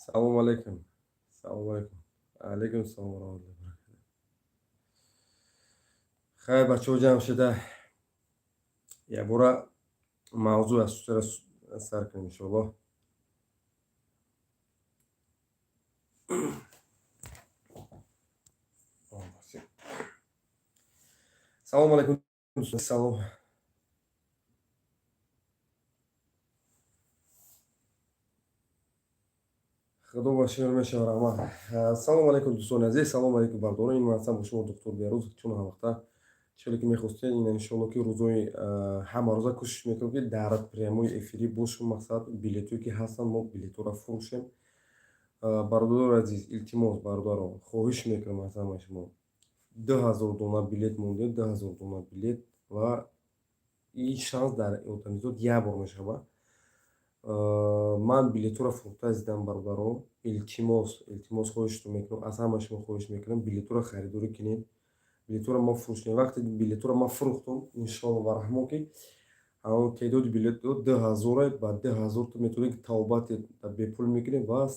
Салому алайкум, салому алайкум. Алайкум салом ва раҳматуллоҳи ва баракатуҳ. Хайр, бачаҳо ҷамъ шуда, якбора мавзӯъ аз сар кунем, иншоаллоҳ. Салому алайкум, салом. Худо ба шумо мешава, раҳмат. Салому алайкум, дӯстони азиз, салому алайкум, бардорон. Ин ман бо шумо доктор Беҳрӯз. Чун ҳамвақта чизе ки мехостед, ин иншоалло, ки рӯзои ҳамарӯза кӯшиш мекунем, ки дар прямой эфирӣ бошем. Мақсад, билетое ки ҳастанд, мо билетҳоро фурӯшем. Бародарони азиз, илтимос, бародарон, хоҳиш мекунам аз ҳамаи шумо: 2000 дона билет монде, 2000 дона билет. Ва ин шанс дар одамизод як бор мешавад. Ман билетҳоро фурӯхта зидам, бародарон. Илтимос, илтимос, хоҳиштон мекунам, аз ҳамаи шумо хоҳиш мекунам, билетҳоро харидорӣ кунед. Билетҳоро мо фурӯштем. Вақте билетҳоро ман фурӯхтам, иншоалло ва раҳмон, ки ҳамон теъдоди билетҳо 2000-а, ба 2000 ту метавонӣ, ки табобати бепул мекунӣ ва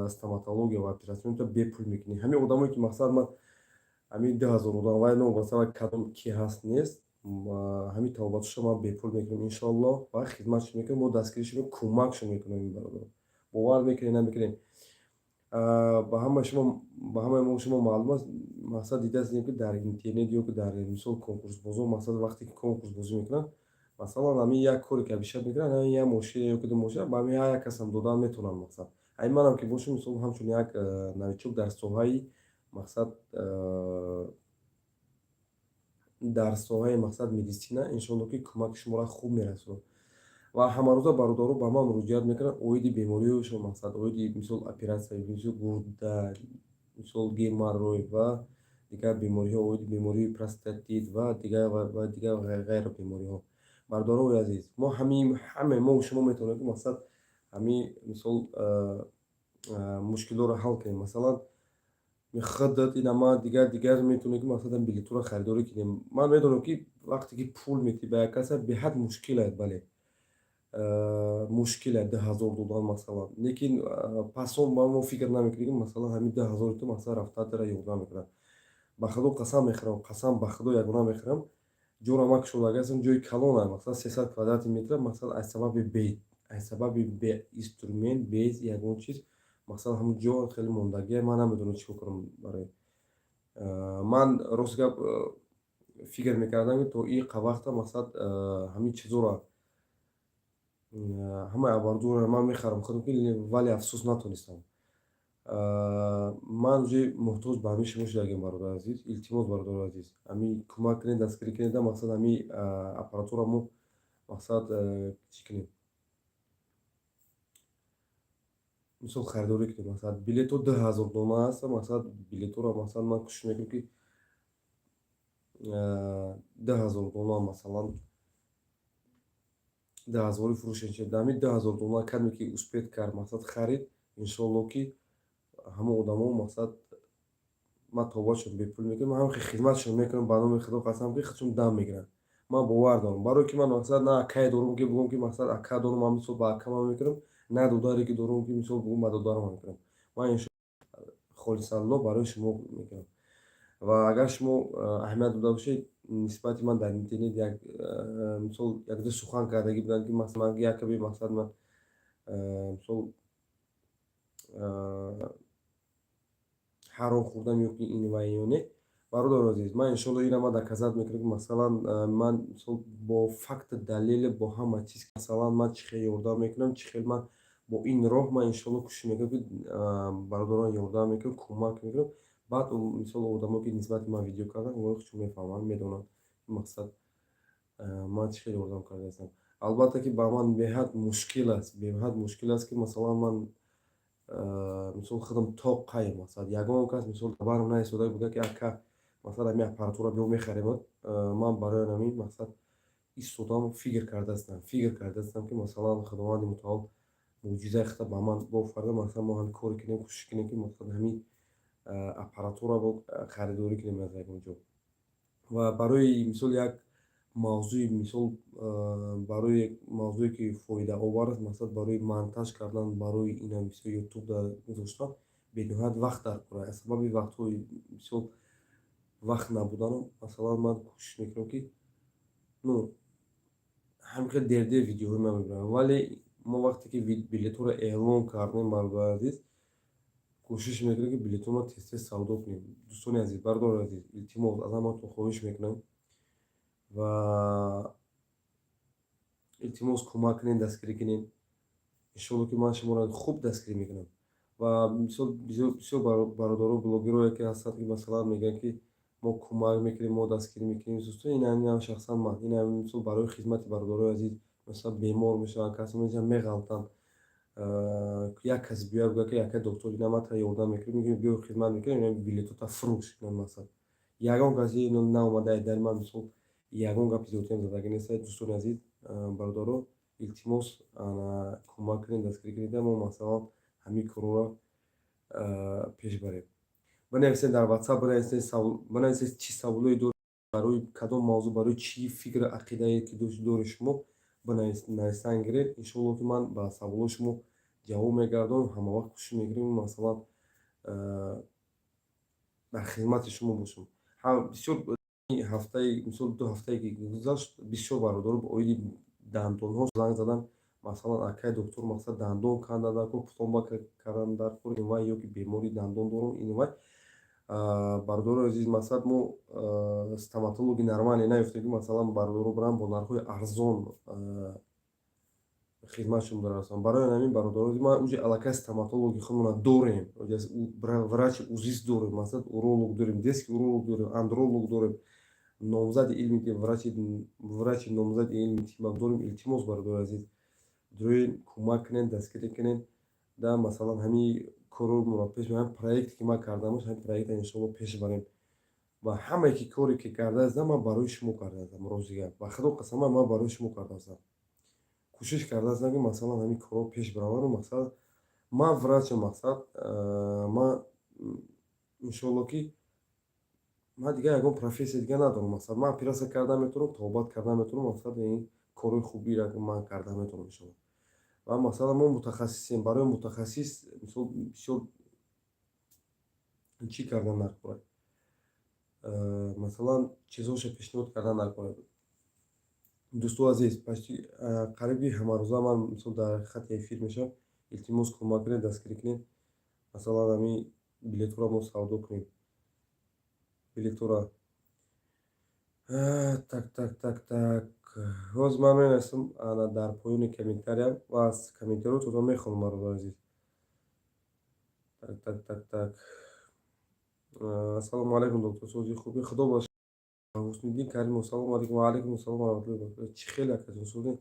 стоматология ва операционта бепул мекунӣ. Ҳамин одамое ки, мақсад, ман ҳамин 2000 одам, вай новобаста кадом ки ҳаст, нест, ҳамин табобатшо ман бепул мекунам, иншоалло, ва хизматшо мекунам, бо дастгиришо, кӯмакшо мекунам. Ин бародарон, бовар мекунед, намекунед, ба ҳамаи шумо, ба ҳамаи мо шумо маълум аст. Мақсад, дидаастем, ки дар интернет ё ки дар, мисол, конкурсбозо, мақсад, вақте ки конкурс бозӣ мекунанд, масалан, ҳамин як коре ки обещать мекунанд, ҳамин як мошина ё ки ду мошина ба ҳамин як касам додан метавонанд. Мақсад, ҳамин манам ки бошам, мисол, ҳамчун як новичок дар соҳаи, мақсад, дар соҳаи, мақсад, медицина, иншоалло, ки кӯмаки шуморо хуб мерасонам. Ва ҳамарӯза бародаро ба ман муроҷиат мекунанд оиди бемориҳояшон, мақсад, оиди, мисол, оператсия, мисол, гурда, мисол, геморрой ва дигар бемориҳо, оиди бемории простатит ва дигар ва дигар ғайра бемориҳо. Бародарои азиз, мо ҳамин ҳаме мо шумо метавонем, ки, мақсад, ҳамин, мисол, мушкилотро ҳал кунем. Масалан, худат ина ма, дигар дигар метавонем, ки, мақсад, билетҳоро харидорӣ кунем. Ман медонам, ки вақте ки пул медиҳӣ ба як каса, беҳад мушкил аст, бале, мушкил аст 2000 додан, масалан. Лекин пасон ба мо фикр намекунем, ки, масалан, ҳамин 2000-и ту, масалан, рафтаатро ёрдам мекунад. Ба худо қасам мехӯрам, қасам ба худо ягона мехӯрам, ҷора ман кушодаги ҳастам, ҷои калон аст, масалан, 300 квадрати метр. Масалан, аз сабаби бе инструмент, без ягон чиз, масалан, ҳамон ҷо хеле мондагиа. Ман намедонам, чӣ кор кунам. Барои ман, рост гап, фикр мекардам, ки то ин вақта, мақсад, ҳамин чизоро, ҳамаи оборудованиро ман мехарам худам, ки, вале афсӯс, натонистам. Ман уже муҳтоҷ ба ҳамин шумо шудагиам, бародари азиз. Илтимос, бародари азиз, ҳамин кӯмак кунед, дастгирӣ кунед, мақсад, ҳамин аппаратура мо, мақсад, чӣ кунем, мисол, харидорӣ кунем. Мақсад, билетҳо 2000 дона аст. Мақсад, билетҳоро, мақсад, ман кӯшиш мекунам, ки 2000 дона, масалан, 2000-и фурӯшем. Дар ҳамин 2000 дона кадме ки успеть кард, мақсад, харид, иншоалло, ки ҳамон одамо, мақсад, ман табобатшон бепул мекунам, ман ҳам хизматшон мекунам. Ба номи худо қасам, ки худшон дам мегиранд, ман бовар дорам. Барое ки ман, мақсад, на акае дорам, ки бигӯям, ки, мақсад, ака дорам, ман, мисол, ба акамам мекунам, на додаре ки дорам, ки, мисол, бигӯям, ба додарам мекунам. Ман холисалло барои шумо мекунам. Ва агар шумо аҳамият дода бошед, нисбати ман дар интернет як, мисол, якду сухан кардагӣ буданд, ки ман якаби, мақсад, ман, мисол, ҳаром хӯрдам ё ки ин ва ё не. Бародари азиз, ман, иншоалло, инро ман доказать мекунам, ки, масалан, ман, мисол, бо факту далеле, бо ҳама чиз, масалан, ман чӣ хел ёрдам мекунам, чӣ хел ман бо ин роҳ, ман, иншоалло, кӯшиш мекунам, ки бародарон ёрдам мекунам, кӯмак мекунам. Баъд, мисол, одамо, ки нисбати ман видео карданд, онҳо худшон мефаҳманд, медонанд, мақсад, ман чӣ хел ёрдам кардаастам. Албатта, ки ба ман беҳад мушкил аст, беҳад мушкил аст, ки, масалан, ман, мисол, худам тоққаем. Мақсад, ягон кас, мисол, барам наистода буда, ки ака, масалан, ҳамин аппаратура биё мехарем. Ман барои ҳамин, мақсад, истодам, фикр кардаастам, ки, масалан, Худованди мутаол мӯъҷизаи худро ба ман бофарда, масалан, мо ҳамин коре кунем, кӯшиш кунем, ки, мақсад, ҳамин аппаратура харидорӣ кунем аз ягон ҷо. Ва барои мисол як Мавзӯи, мисол, барои мавзӯе ки фоидаовар аст, мақсад барои монтаж кардан, барои ина, мисол, ютубда гузоштан бениҳоят вақт дар кор. Аз сабаби вақтҳои, мисол, вақт набудану, масалан, ман кӯшиш мекунам, ки, ну, ҳамин хел дердер видеоҳои ман мебарам. Вале мо вақте ки билетҳоро эълон кардем, бародари азиз, кӯшиш мекунем, ки билетҳоро тез-тез савдо кунем. Дӯстони азиз, бародари азиз, илтимос, аз ҳаматон хоҳиш мекунам ва илтимос, кӯмак кунед, дастгирӣ кунед. Иншоалло, ки ман шуморо хуб дастгирӣ мекунам. Ва мисол, бисёр бародаро, блогерое ки ҳастанд, ки, масалан, мегӯянд, ки мо кӯмак мекунем, мо дастгирӣ мекунем. Ина шахсан ман ина, мисол, барои хизмати бародарои азиз, масалан, бемор мешаванд, касе мешаванд, меғалтанд, як кас биёяд, гӯяд, ки якай доктор, ина ман тара ёрдам мекунем, биё, хизмат мекунем, билетота фурӯш. Ина, масалан, ягон касе наомада дар ман, мисол, ягон гапи зиёдтиам задагӣ нест. Дӯстони азиз, бародаро, илтимос, кӯмак кунед, дастгирӣ кунед, мо, масалан, ҳамин корҳоро пеш барем. Бинависед дар ватсап, бинависед, чӣ саволое доред, барои кадом мавзӯъ, барои чӣ фикру ақидае ки доред шумо, нависан гиред. Иншоалло, ки ман ба саволҳои шумо ҷавоб мегардонам. Ҳамавақт кӯшиш мекунем, масалан, дар хизмати шумо бошам. Бисёр ҳафтаи, мисол, 2 ҳафтае ки гузашт, бисёр бародаро оиди дандонҳо занг задан. Масалан, акай доктор, мақсад, дандон кандан дар кор, пломба кардан дар кор, ин вай, ё ки бемории дандон дорам, ин вай. Бародарои азиз, мақсад, мо стоматологи нормале наёфтем, ки, масалан, бародаро баранд, бо нархҳои арзон хизматшон расонанд. Барои ҳамин, бародаро, ман уже аллакай стоматологи худмона дорем, врачи узист дорем, масалан, уролог дорем, детский уролог дорем, андролог дорем, номзади илми врачи, номзади илми тибб дорем. Илтимос, бародарои азиз, дурои кӯмак кунед, дастгирӣ кунед да, масалан, ҳамин корро пеш, ҳамин проекте ки ман кардам, ҳамин проекта иншоалло пеш барем. Ва ҳамае ки коре ки кардаастам, ман барои шумо кардаастам. Ростига, ба худо қасам, ман барои шумо кардаастам. Кӯшиш кардаастам, ки, масалан, ҳамин корҳо пеш бараваду, мақсад, ман врачам, мақсад, ман, иншоалло, ки ман дигар ягон профессия дига надорам. Мақсад, ман оператсия карда метавонам, табобат карда метавонам, мақсад, ин корҳои хубиро ман карда метавонам, иншоалло. Ва, масалан, мо мутахассисем. Барои мутахассис, мисол, бисёр чӣ кардан дар кора, масалан, чизҳоша пешниҳод кардан дар кора. Дӯсто азиз, почти қариби ҳамарӯза ман, мисол, дар хати эфир мешавам. Илтимос, кӯмак кунед, дастгирӣ кунед, масалан, ҳамин билетҳоро мо савдо кунем, билетҳоро. Так, так, так, так, ҳозир ман менависам ана дар поёни комментария ва аз комментариётонро мехонам, бародари азиз. Так, так, так, так. Ассалому алайкум, доктор, сози хубӣ, худо ба. Ҳусниддин Каримов, салому алайкум. Ва алайкум ассалом ва раҳматуллоҳи ва баракатуҳ. Чӣ хел, акаҷон, созӣ?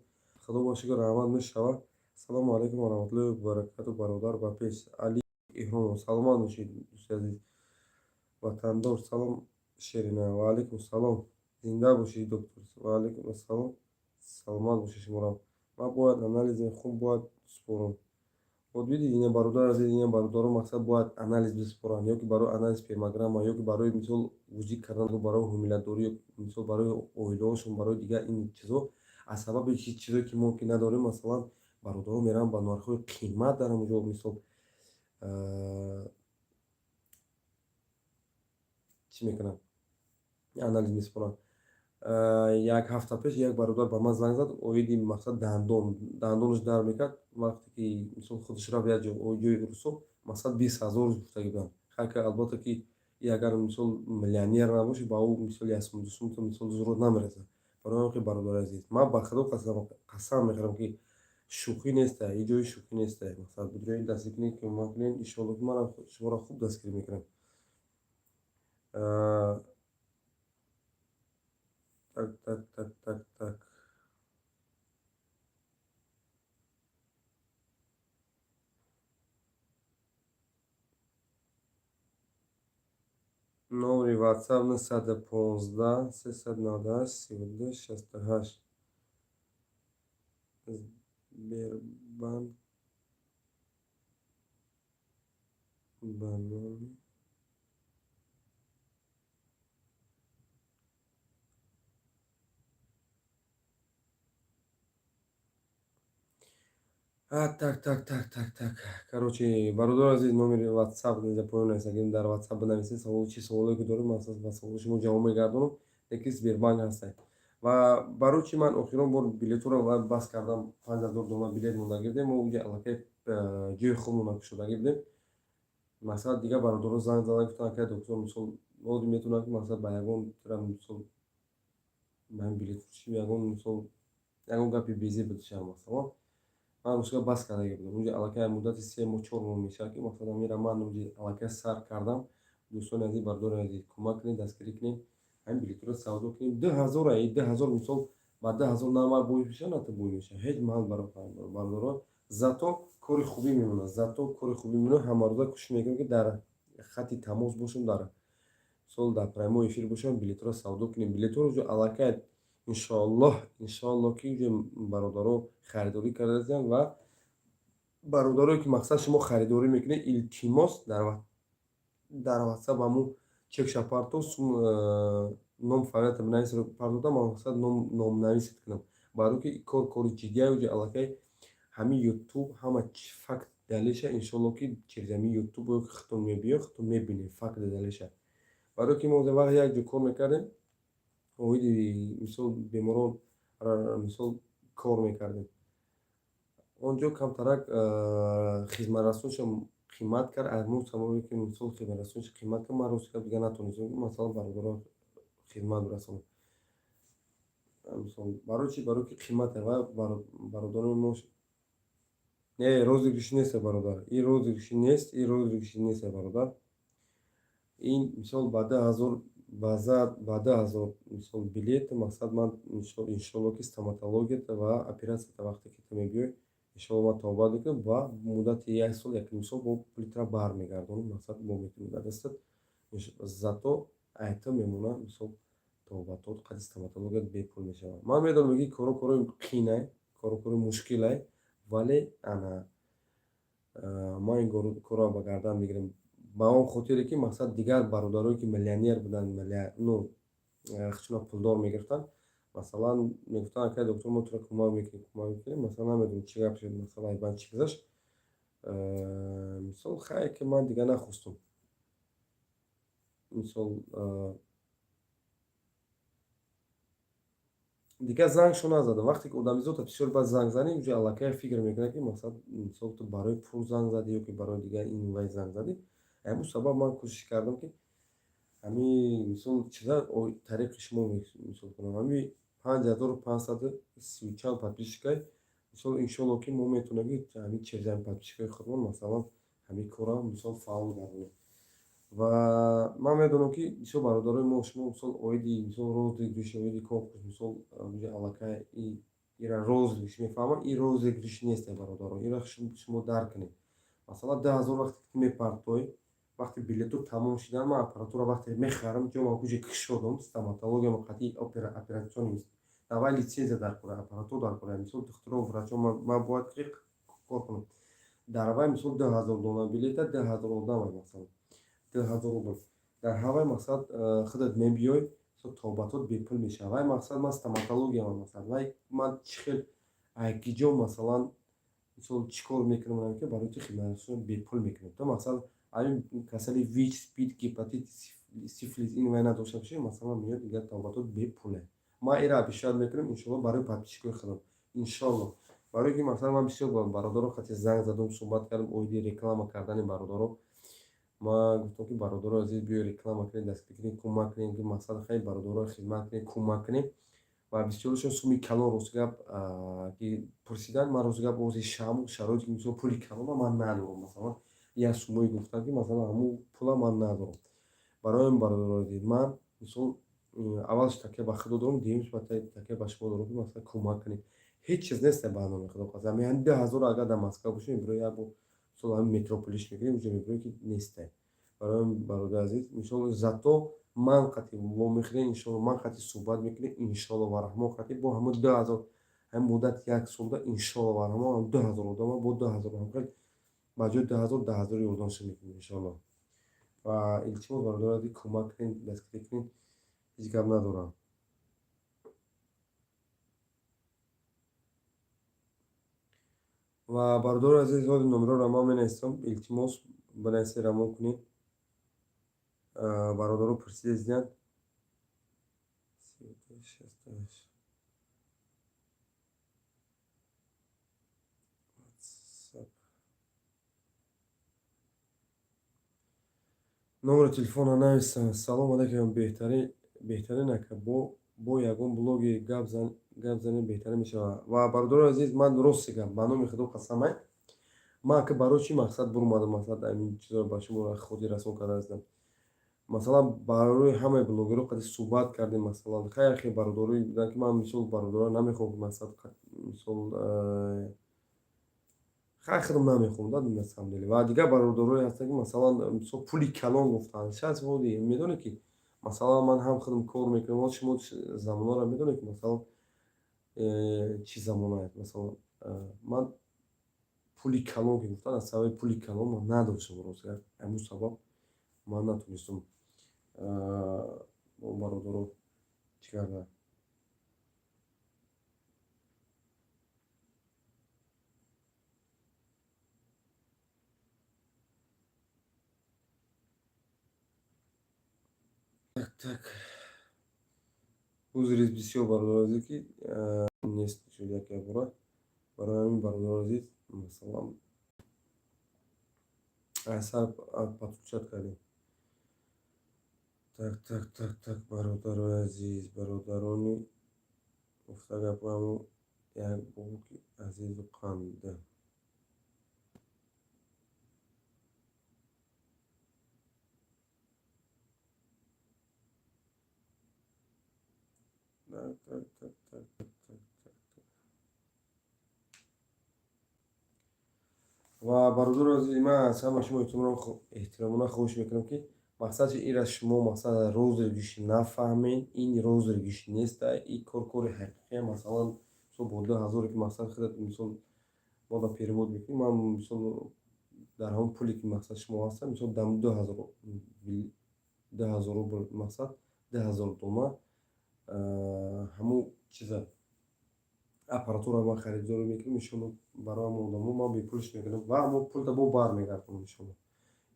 Худо ба шукр, раҳмат мешавад. Ассалому алайкум ва раҳматуллоҳи ва баракатуҳ, бародар, ба пеш. Али Иҳромов, саломат бошед, дӯсти азиз. Ватандор, салом, Шерина. Ва алайкум салом, зинда бошед, доктор. Ва алайкум ассалом, саломат бошед шуморо. Ман бояд анализи хун бояд супорам. Вот видите, ина, бародар азиз, ина, бародаро, мақсад, бояд анализ бисупоранд, ё ки барои анализ спермограмма, ё ки барои, мисол, УЗИ кардан, барои ҳомиладорӣ, мисол, барои оилаҳошон, барои дигар ин чизҳо. Аз сабаби чизое ки мо ки надорем, масалан, бародаро мераванд, ба нархҳои қимат дар ҳамон ҷо, мисол, чӣ мекунанд, анализ месупоранд. Як ҳафта пеш як бародар ба ман занг зад оиди, мақсад, дандон, дандонаш дард мекард. Вақте ки, мисол, худаш рафт як ҷои русо, мақсад, 20 000 гуфтагӣ буданд. Хайр, албатта, ки агар, мисол, миллионер набошӣ, ба ӯ, мисол, 1 сум, 2 сумта, мисол, зурот намерасад. Барои ҳамин, бародари азиз, ман ба худо қасам мехӯрам, ки шӯхӣ неста, ҳеҷ ҷои шӯхӣ неста. Мақсад, бидуред, дастгирӣ кунед, кӯмак кунед, иншоалло, ки манам шуморо хуб дастгирӣ мекунам. Так, так, так, так, так. Номери ватсап 915 398 32 68. Сбербанк ба номи Так, так, так, так, так. Короче, бародари азиз, номери WhatsApp инҷа поён нависагим, дар WhatsApp бинависед савол, чӣ саволое ки доред, ман ба саволи шумо ҷавоб мегардонам. Яки Сбербанк ҳастад. Ва барои чӣ ман охирон бор билетҳоро бас кардам, 5000 дона билет монда гирдем, мо уҷа аллакай ҷои хубмона кушодагӣ будем. Масалан, дигар бародаро занг заданд, гуфтанд: «Акай доктор, мисол, ҳозир метавонад, ки масалан ба ягон мисол ба ҳамин билетфурӯшӣ ягон, мисол, ягон гапи безеб бидишам». Масалан, ман рӯзга бас кардагӣ будам. Унҷа аллакай муддати 3 моҳ, 4 моҳ мешавад, ки масалан мера ман унҷа аллакай сар кардам. Дӯстони азиз, бародарони азиз, кӯмак кунед, дастгирӣ кунед, ҳамин билетҳоро савдо кунем. 2000, 2000, мисол, ба 2000 на ман бой мешавам, на ту бой мешавам, ҳеҷ маҳал, бародаро. Зато кори хубӣ мемонад, зато кори хубӣ мемонад. Ҳамарӯза кӯшиш мекунем, ки дар хатти тамос бошем, дар мисол дар прямой эфир бошем, билетҳоро савдо кунем. Билетҳоро уҷо аллакай, иншоаллоҳ, иншоаллоҳ, ки уҷо бародаро харидорӣ кардаистанд. Ва бародарое ки, мақсад, шумо харидорӣ мекунед, илтимос, дар WhatsApp ҳамун чекша парто, ном, фамилията бинавис, партода, ман, мақсад, номнависат кунам, барое ки кор кори ҷиддия. Уҷо аллакай ҳамин Ютуб ҳама факт далелша, иншоаллоҳ, ки через ҳамин Ютуб ки худтон мебиёед, худтон мебинед факт далелша. Барое ки мо вақт як ҷо кор мекардем, оиди, мисол, беморон, мисол, кор мекардем, он ҷо камтарак хизматрасониша қимат кард. Аз мо сабабе ки, мисол, хизматрасониша қимат кард, ман рости гап дигар натонистам, масалан, бародаро хизмат расонам. Мисол, барои чӣ? Барое ки қимате. Ва бародарони мо, не, розыгрыш нест, бародар, ин розыгрыш нест, ин розыгрыш нест, бародар. Ин, мисол, ба 2000, ба 2000, мисол, билет, мақсад, ман, иншоалло, ки стоматологията ва оператсията вақте ки ту мебиёй, иншоалло, ман табобат мекунам ва муддати як сол, якним сол бо пули тура бармегардонам. Мақсад, мо метавонем дар дастат, зато айто мемонад, мисол, табобатот қади стоматологият бепул мешавад. Ман медонам, ки коро корои қийнай, коро корои мушкилай, вале ана ман ин корро ба гардан мегирам ба он хотире ки, мақсад, дигар бародарое ки миллионер буданд, ну, худшона пулдор мегирифтанд, масалан, мегуфтанд: «Акай доктор, мо туро кӯмак мекунем, кӯмак мекунем». Масалан, намедонам, чӣ гап шуд, масалан, айбан чӣ гузашт. Мисол, хайр, ки ман дигар нахостум, мисол, дигар зангшо назадам. Вақте ки одамизода бисёр баъд занг занӣ, уҷо аллакай фикр мекунад, ки, мақсад, мисол, ту барои пул занг задӣ ё ки барои дигар ин вай занг задӣ. Ҳамун сабаб ман кӯшиш кардам, ки ҳамин, мисол, чиза тариқи шумо, мисол, кунам. Ҳамин 5530 чанд подписчикай, мисол, иншоалло, ки мо метавонем, ки ҳамин через ҳамин подписчикои худмон, масалан, ҳамин корро, мисол, фаъол гардонем. Ва ман медонам, ки бисёр бародарои мо, шумо, мисол, оиди, мисол, розыгрыш, оиди конкурс, мисол, аллакай ира розыгрыш мефаҳманд. Ин розыгрыш нест, бародаро, ира шумо дарк кунед. Масалан, 10 000 вақте ки ту мепартоӣ, вақте билетҳо тамом шидан, ман аппаратура вақте мехарам, ҷома куҷо кушодам, стоматологияма қатъи операционный, давай, литсензия дар кора, аппаратура дар кора, мисол, духтуро, врачо, ман бояд кор кунам. Дар вай, мисол, 2000 дона билета, 2000 одама, масалан, 2000 рубл. Дар ҳавай, мақсад, худат мебиёй, табобатот бепул мешавад. Вай, мақсад, ман стоматологияма, мақсад, вай ман чӣ хел айкиҷо, масалан, мисол, чӣ кор мекунам, ки барои ту хизматрасониро бепул мекунам. То, мақсад, ҳамин касали ВИЧ, СПИД, гепатит, сифилис, ин вай надошта бошӣ, масалан, меёд, дигар табобатот бепуле. Ман ира обещать мекунам, иншоалло, барои подписчикои худам, иншоалло. Барое ки, масалан, ман бисёр ба бародаро қати занг задам, суҳбат кардам оиди реклама кардани бародаро. Ман гуфтам, ки бародаро азиз, биё реклама кунед, дастгирӣ кунед, кӯмак кунед, ки, мақсад, хеле бародаро хизмат кунед, кӯмак кунед. Ва бисёрашон суми калон, рости гап, ки пурсиданд. Ман, рости гап, ози шам шароите, мисол, пули калона ман надорам. Масалан, як суммое гуфтанд, ки, масалан, ҳамун пула ман надорам. Барои ин, бародарои азиз, ман, мисол, аввалш такя ба худо дорам, дуюмш такя ба шумо дорам, ки, масалан, кӯмак кунед. Ҳеҷ чиз нест, ба номи худо қасам. Яъне 2000 агар дар Москва бошем, мебирои, як бор, мисол, ҳамин метро пулиш мекунем, уҷо мебирои, ки нестай. Барои ин, бародари азиз, мисол, зато ман қати вомехӯрем, иншоалло, ман қати суҳбат мекунем, иншоалло ва раҳмон, қати бо ҳамун 2000, ҳамин муддати як солда, иншоалло ва раҳмон, 2000 одама бо 2000 ҳамхел ба ҷои 2000, 10 000 ёрдамша мекунем, иншоалло. Ва илтимос, бародари азиз, кӯмак кунед, дастгирӣ кунед, ҳеҷ гап надорам. Ва бародари азиз, ҳоли номерҳоро ман менависам, илтимос, бинависед, равон кунед. Бародаро пурсида издиянд. Номери телефона нависам. Салом алейкум, беҳтарин ака, бо ягон блоги гап занем, беҳтарин мешавад. Ва бародарои азиз, ман рости гап, ба номи Худо қасамай, ман ака барои чӣ мақсад бурмадам, мақсад ҳамин чизоро ба шумо хотиррасон карда ҳастам. Масалан, барои ҳамаи блогерҳо қади суҳбат кардем, масалан, хайр, хел бародарое буданд, ки ман мисол бародаро намехоҳам, ки мақсад мисол хайр, худам намехоҳам да, на самом деле. Ва дигар бародарое ҳастанд, ки масалан, мисол, пули калон гуфтанд, шаст води медонед, ки масалан ман ҳам худам кор мекунам. Ҳоз шумо замонаро медонед, ки масалан чӣ замона аст. Масалан, ман пули калон ки гуфтанд, аз сабаби пули калон ман надоштам, рост гап, ҳамун сабаб ман натонистам бо бародаро чӣ карда. Так, так. Узри бисёр, бародари азиз, ки нест шуд яке бора. Барои ҳамин, бародари азиз, масалан, аз сар подключать кардем. Так, так, так, так, бародарои азиз, бародарони гуфта гапҳоямон як боки азизу қанд. Так, так, так, так, так, так, так. Ва бародарои азиз, ман аз ҳама шумо эҳтиромона хоҳиш мекунам, ки мақсади ира шумо мақсад розыгрыш нафаҳмед. Ин розыгрыш неста, ин кор кори ҳақиқия. Масалан, мисол, бо 2000-е ки мақсад худат мисол мо да перевод мекунем, ман мисол дар ҳамон пуле ки мақсад шумо ҳастам, мисол, дам 2000, 2000 рубл, мақсад 2000 дома ҳамун чиза аппаратура ман харидорӣ мекунем, иншолло. Барои ҳамон одамо ман бепулш мекунам ва ҳамон пулта бо бармегардонам, иншолло.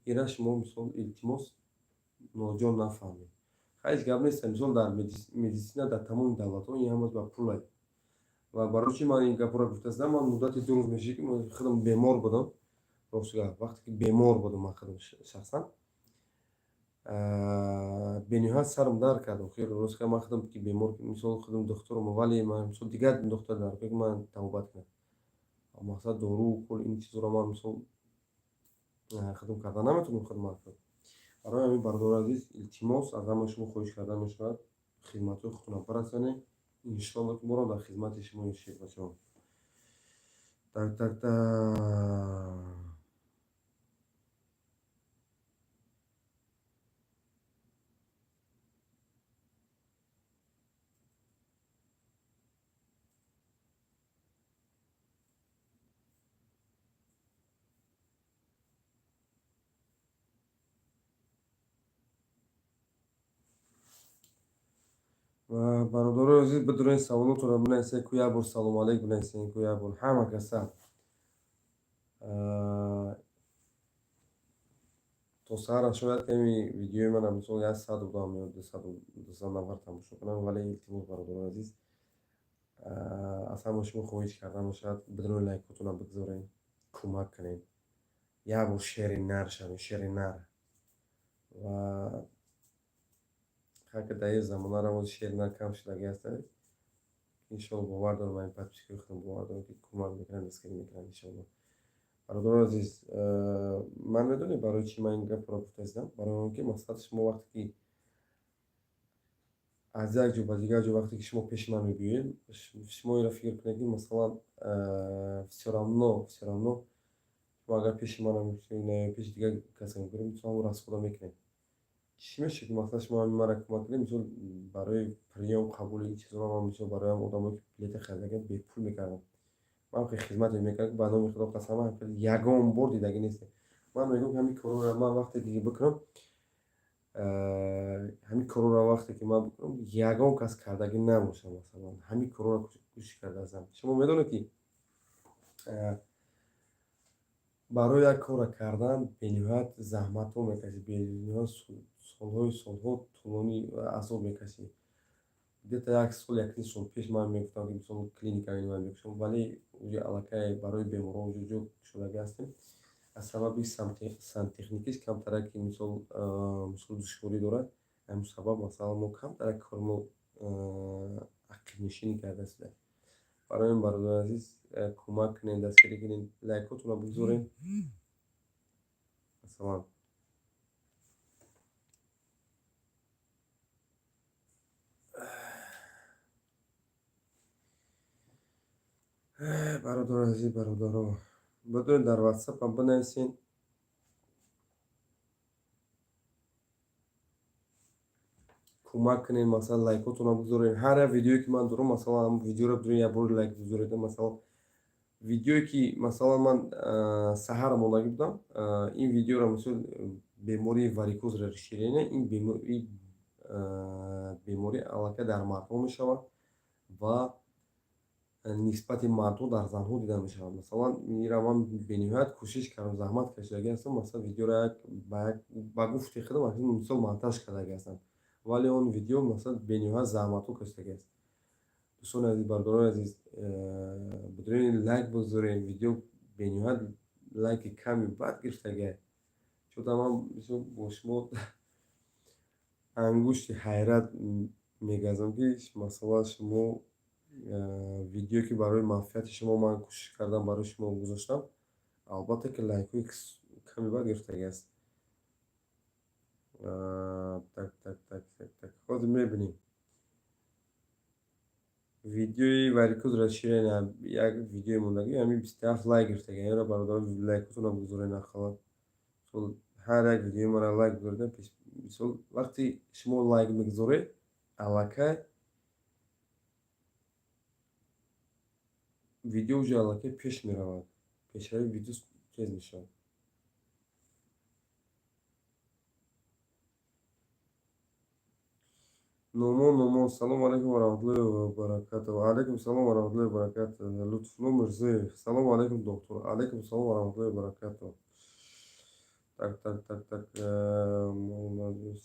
Ира шумо мисол, илтимос, ноҷо нафаҳмед. Ҳеҷ гап нест, мисол, дар медицина, дар тамоми давлатҳо ин ҳамаш ба пулай. Ва барои чӣ ман ин гапҳоро гуфтастам? Ман муддати 2 рӯз мешид, ки ман худам бемор будам. Рости гап, вақте ки бемор будам, ман худам шахсан бениҳоят сарам дард кард. Охир, рост гап, ман худам ки бемор, мисол, худам духтурам, вале ман мисол дигар духтур дар ки ман табобат кунам, мақсад дору кул ин чизҳоро ман мисол худам карда наметавонам худам. Барои ҳамин, бародари азиз, илтимос, аз ҳама шумо хоҳиш карда мешавад, хизматҳои худтонро барасонед. Иншолло, ки моро дар хизмати шумо бачаҳо. Так, так, так. Ва бародарои азиз, бидурен, саволотонро бинависед ку, як бор салом алейк бинависед ку, як бор ҳама каса. То саҳара шояд ками видеои мана мисол 100 одам ё 200 нафар тамошо кунанд, вале илтимос, бародарои азиз, аз ҳама шумо хоҳиш карда мешавад, бидуни лайкотонро бигзоред, кӯмак кунед, як бор шери нар шавед, шери нар. Ва ҳар дар ин замонара боз шери нар кам шудагӣ ҳастанд. Иншолло, бовар дорам, ин подписчикои худам бовар дорам, ки кӯмак мекунанд, дастгирӣ мекунанд, иншолло. Бародарои азиз, ман медонед, барои чӣ ман ин гапро гуфта истам? Барои он ки мақсад шумо вақте ки аз як ҷо ба дигар ҷо, вақте ки шумо пеши ман мебиёед, шумо инро фикр кунед, ки масалан, всё равно шумо агар пеши ман пеши дигар касе мекунед, мисол, ҳамон расхода мекунед. Чӣ мешавад, ки мақсад шумо ҳамин мара кӯмак кунед? Мисол, барои приём, қабули ин чизҳоро ман мисол барои ҳам одамое ки билета харидагиам, бепул мекардам. Ман хеле хизмате мекардам, ба номи Худо қасам, ягон бор дидагӣ нестем. Ман мегӯям, ки ҳамин корҳоро ман вақте ки бикунам, ҳамин корҳоро вақте ки ман бикунам, ягон кас кардагӣ набошад, масалан, ҳамин корҳоро кӯшиш кардаастам. Шумо медонед, ки Барои як корро кардан бениҳоят заҳматҳо мекашӣ, бениҳоят солҳои солҳо тӯлонӣ азоб мекашӣ. Где-то як сол, якним сол пеш ман мегуфтам, ки мисол клиника ман мекушам, вале уже аллакай барои беморон уже ҷо кушодагӣ ҳастем. Аз сабаби сантехникиш камтарак, ки мисол душворӣ дорад, ҳамин сабаб, масалан, мо камтарак кори мо ақибнишинӣ карда шуда. Барои ин, бародари азиз, кӯмак кунед, дастгирӣ кунед, лайкотонро бигзоред. Масалан, бародари азиз, бародаро, бидонед, дар ватсапам бинависед. Кӯмак кунед, масалан, лайкотонро бигзоред. Ҳар як видеое, ки ман дорам, масалан, ҳамн видеоро бидонед, як бор лайк бигзоред. Масалан, видеое, ки масалан ман саҳар мондагӣ будам, ин видеоро, мисол, бемории варикоз расширения, ин беморӣ аллакай дар мардҳо мешавад ва нисбати мардҳо дар занҳо дида мешавад. Масалан, инро ман бениҳоят кӯшиш кардам, заҳмат кашидагӣ ҳастам, масалан, видеоро ба гуфти худам мисол монтаж кардагӣ ҳастам, вале он видео, масалан, бениҳоят заҳматҳо кашидагӣ аст. Дӯстони азиз, бародарони азиз, бидонед, лайк бигзоред. Видео бениҳоят лайки ками бад гирифтагиа. Чунта ман мисол бо шумо ангушти ҳайрат мегазам, ки масалан шумо видеое, ки барои манфиати шумо ман кӯшиш кардам, барои шумо гузоштам, албатта ки лайкҳои ками бад гирифтагӣ аст. Так, так, так, так, так, ҳозир мебинем. Видеои варикоз расширения, як видеои мондагӣ, ҳамин 27 лайк гирифтагӣ. Инро, бародарон, лайкотонро бигзоред ақаллан. Ҳар як видеои маро лайк бигзоред. Мисол, вақте шумо лайк мегузоред, аллакай видео уже аллакай пеш меравад, пешравии видео тез мешавад. Нумон, Нумон, салому алайкум ва раҳматуллоҳи ва баракатуҳ. Ва алайкум салом ва раҳматуллоҳи ва баракатуҳ. Лутфулло Мирзоев, салому алайкум, доктор. Алайкум салом ва раҳматуллоҳи ва баракатуҳ. Так, так, так, так,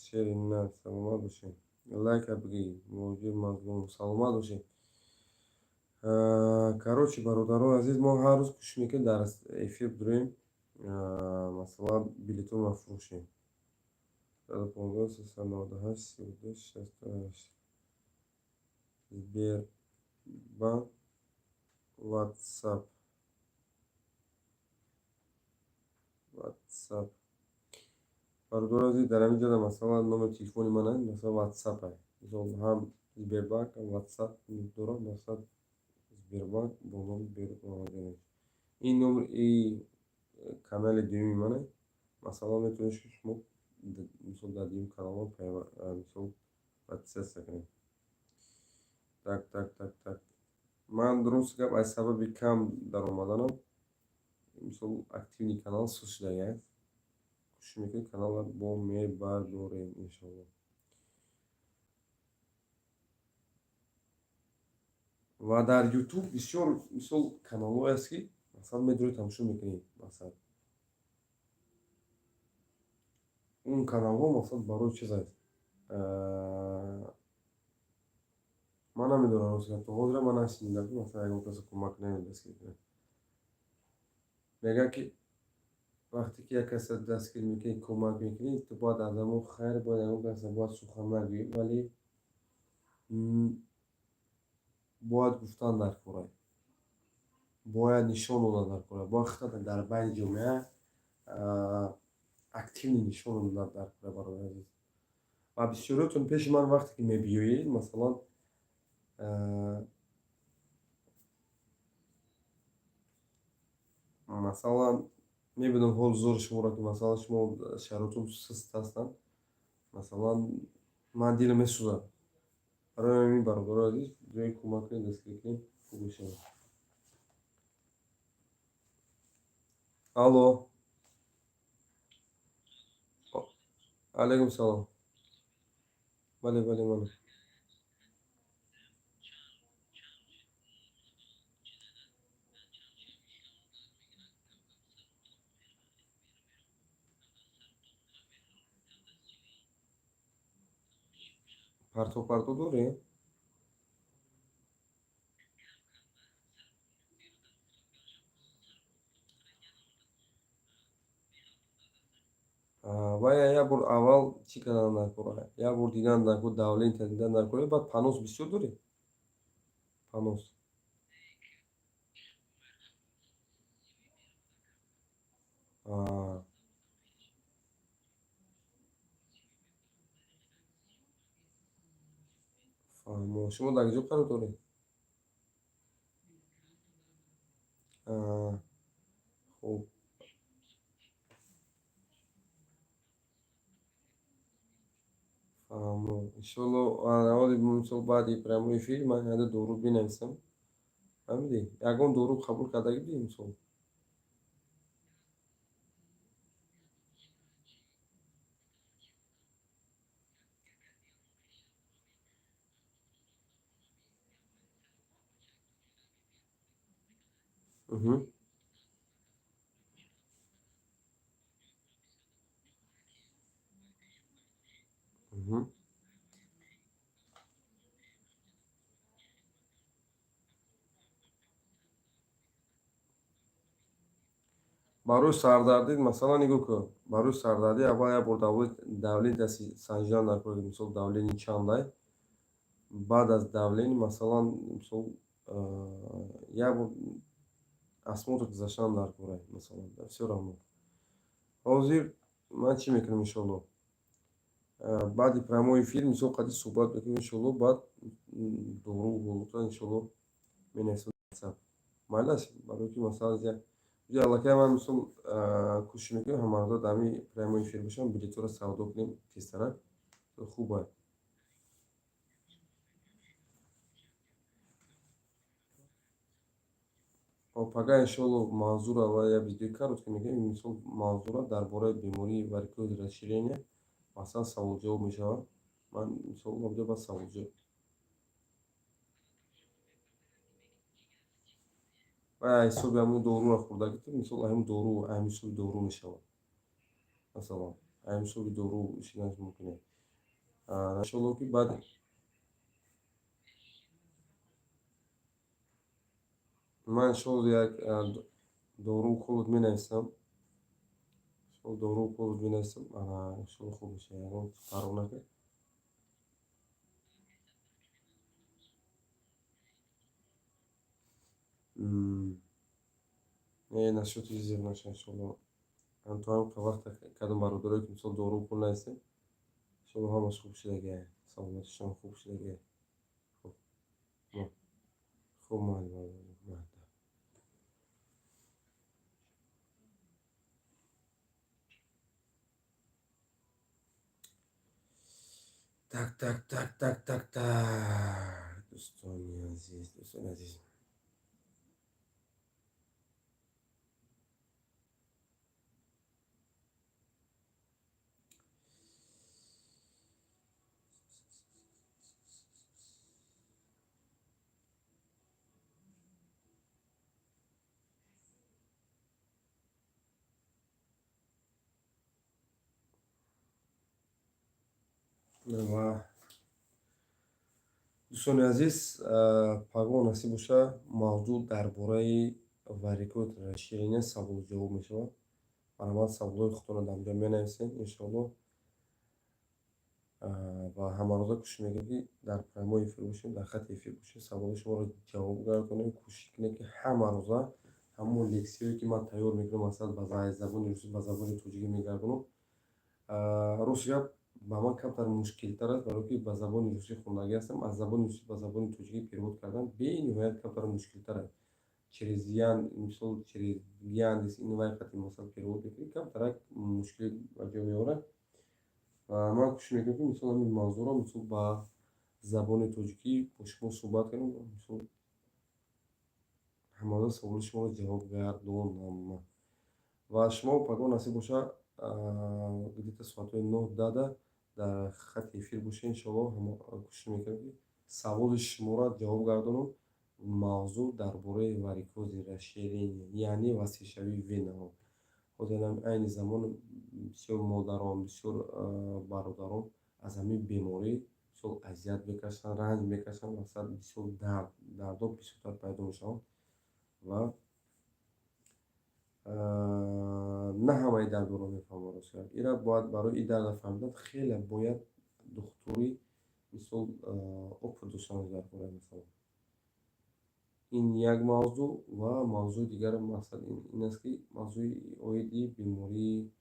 Шерина, саломат бошед. Лайка бигӣ, Муҳоҷир Мазлум, саломат бошед. Короче, бародарони азиз, мо ҳар рӯз кӯшиш мекунем, дар эфир бидурем, масалан, билетонро фурӯшем. 115 398 32 68, Сбербанк, Ватсап, Ватсап. Бародарони азиз, дар ҳамин ҷода, масалан, номери телефони ман аст, масалан, Ватсап, мисол, ҳам Сбербанк, ҳам Ватсап дорам. Масалан, Сбербанк бо номи Берӯз Муҳаммадҷонович. Ин номер и канали дуюми ман аст. Масалан, метавонед шумо, мисол, дар дуюм каналҳо, мисол, подписаться кунед. Так, так, так, так, ман, дуруст гап, аз сабаби кам даромаданам, мисол, активный канал суст шудагӣ аст. Кӯшиш мекунем, каналро бо мебардорем, иншоалло. Ва дар Ютуб бисёр, мисол, каналҳое аст, ки масалан медорӣ, тамошо мекунӣ, масалан, он каналҳо, масалан, барои чиз аст, ман намедонам. Рост гап, то ҳозира ман нашинидам, ки масалан ягон касо кӯмак кунад ё дастгирӣ кунад. Мегӯяд, ки вақте ки як касро дастгирӣ мекунӣ, кӯмак мекунӣ, ту бояд аз ҳамон хайр бояд ягон каса бояд сухан нагӯӣ, вале бояд гуфтан дар кора, бояд нишон додан дар кора, бояд худро дар байни ҷомеа активно нишон додан дар кора, бародари азиз. Ва бисёриётон пеши ман вақте ки мебиёед, масалан, мебинам ҳол зори шуморо, ки масалан шумо шароитон суст ҳастанд, масалан, ман дилам месӯзад. Барои ҳамин, бародарои азиз, ҷои кӯмак кунед, дастгирӣ кунед, хуб мешавад. Алло, алайкум салом. Бале, бале, ман. Парто дорӣ? Вая як бор аввал чӣ кардан дар кор? Як бор дидан дар кор, давления дидан дар кор. Баъд понос бисёр дорӣ? Понос. Фаҳмо. Шумо дар куҷо қарор доред? Хуб. Фаҳмо. Иншолло, ҳоли мисол баъди прямой эфир ман яда дору бинависам. Фаҳмидӣ? Ягон дору қабул кардагӣ будӣ мисол? Барои сардардӣ, масалан, нигоҳ кун. Барои сардардӣ аввал як бор давления санҷидан дар кор, мисол, давление чандай. Баъд аз давление, масалан, мисол, як бор осмотр гузаштан дар кора, масалан, всё равно. Ҳозир ман чӣ мекунам, иншолло? Баъди прямой эфир, мисол, қади суҳбат мекунем, иншолло, баъд дору ҳолата, иншолло, менависам. Майлаш, барои ки, масалан, аллакай ман, мисол, кӯшиш мекунем ҳамарӯза дар ҳамин прямой эфир бошам, билетҳоро савдо кунем тезтарак. Хуб ай. Пага, иншолло, мавзӯъро ва як видеои короткий мекунем, мисол, мавзӯъро дар бораи бемории варикози расширения, масалан, саволҷавоб мешавад. Ман, мисол, онҷо ба саволҷавоб ва ҳисоби ҳамун доруро хӯрдагӣ, мисол, ҳамин дору, ҳамин ҳисоби дору мешавад. Масалан, ҳамин ҳисоби дору шиданаш мумкин аст. Иншолло, ки баъд ман, иншолло, як дору уколот менависам. Иншолло, дору уколот менависам. Иншолло, хуб мешавад. Ягон фарқ накард. Не, насчёти зиқ наша, иншолло. То ҳамин вақт кадом бародарое ки, мисол, дору укол нависем, иншолло, ҳамаш хуб шудагиа. Саломатишон хуб шудагиа. Хуб. Хуб, майли, майли. Так, так, так, так, так, так. Дӯстони азиз, дӯстони азиз. Ва дӯстони азиз, пагоҳ насиб боша, мавзӯъ дар бораи варикоз расширения саволу ҷавоб мешавад. Марҳамат, саволҳои худтонро дар онҷо менависед, иншоалло. Ва ҳамарӯза кӯшиш мекунем, ки дар прямой эфир бошем, дар хати эфир бошем, саволҳои шуморо ҷавоб гардонем, кӯшиш кунем, ки ҳамарӯза ҳамон лексияҳое, ки ман тайёр мекунам, масалан, ба забони русӣ ба забони тоҷикӣ мегардонам. Рости гап, ба ман камтар мушкилтар аст, барое ки ба забони русӣ хондагӣ ҳастам. Аз забони русӣ ба забони тоҷикӣ перевод кардан бениҳоят камтар мушкилтар аст. Через Ян, мисол, через Яндекс ин вай қати, масалан, перевод мекунӣ, камтарак мушкилӣ ба ҷо меорад. Ва ман кӯшиш мекунам, ки, мисол, ҳамин мавзӯъро, мисол, ба забони тоҷикӣ бо шумо суҳбат кунам, мисол, ҳамарӯза саволи шуморо ҷавоб гардонам. Ва шумо пагоҳ насиб боша, где-то соатҳои 9-10 дар хати эфир бошед, иншоалло, кӯшиш мекунам, ки саволи шуморо ҷавоб гардонам. Мавзӯъ дар бораи варикози расширения, яъне васеъшавии венаҳо. Ҳозир айни замон бисёр модарон, бисёр бародарон аз ҳамин беморӣ Мисол, азият мекашанд, ранҷ мекашанд, мақсад, бисёр дард, дардҳо бисёртар пайдо мешаванд ва на ҳамаи дардҳоро мефаҳмам, ростгап. Ира бояд, барои ин дарда фаҳмидан хеле бояд духтури, мисол, опыт доштан дар бораи, масалан, ин як мавзӯъ. Ва мавзӯи дигар, мақсад, ин аст, ки мавзӯи оиди бемории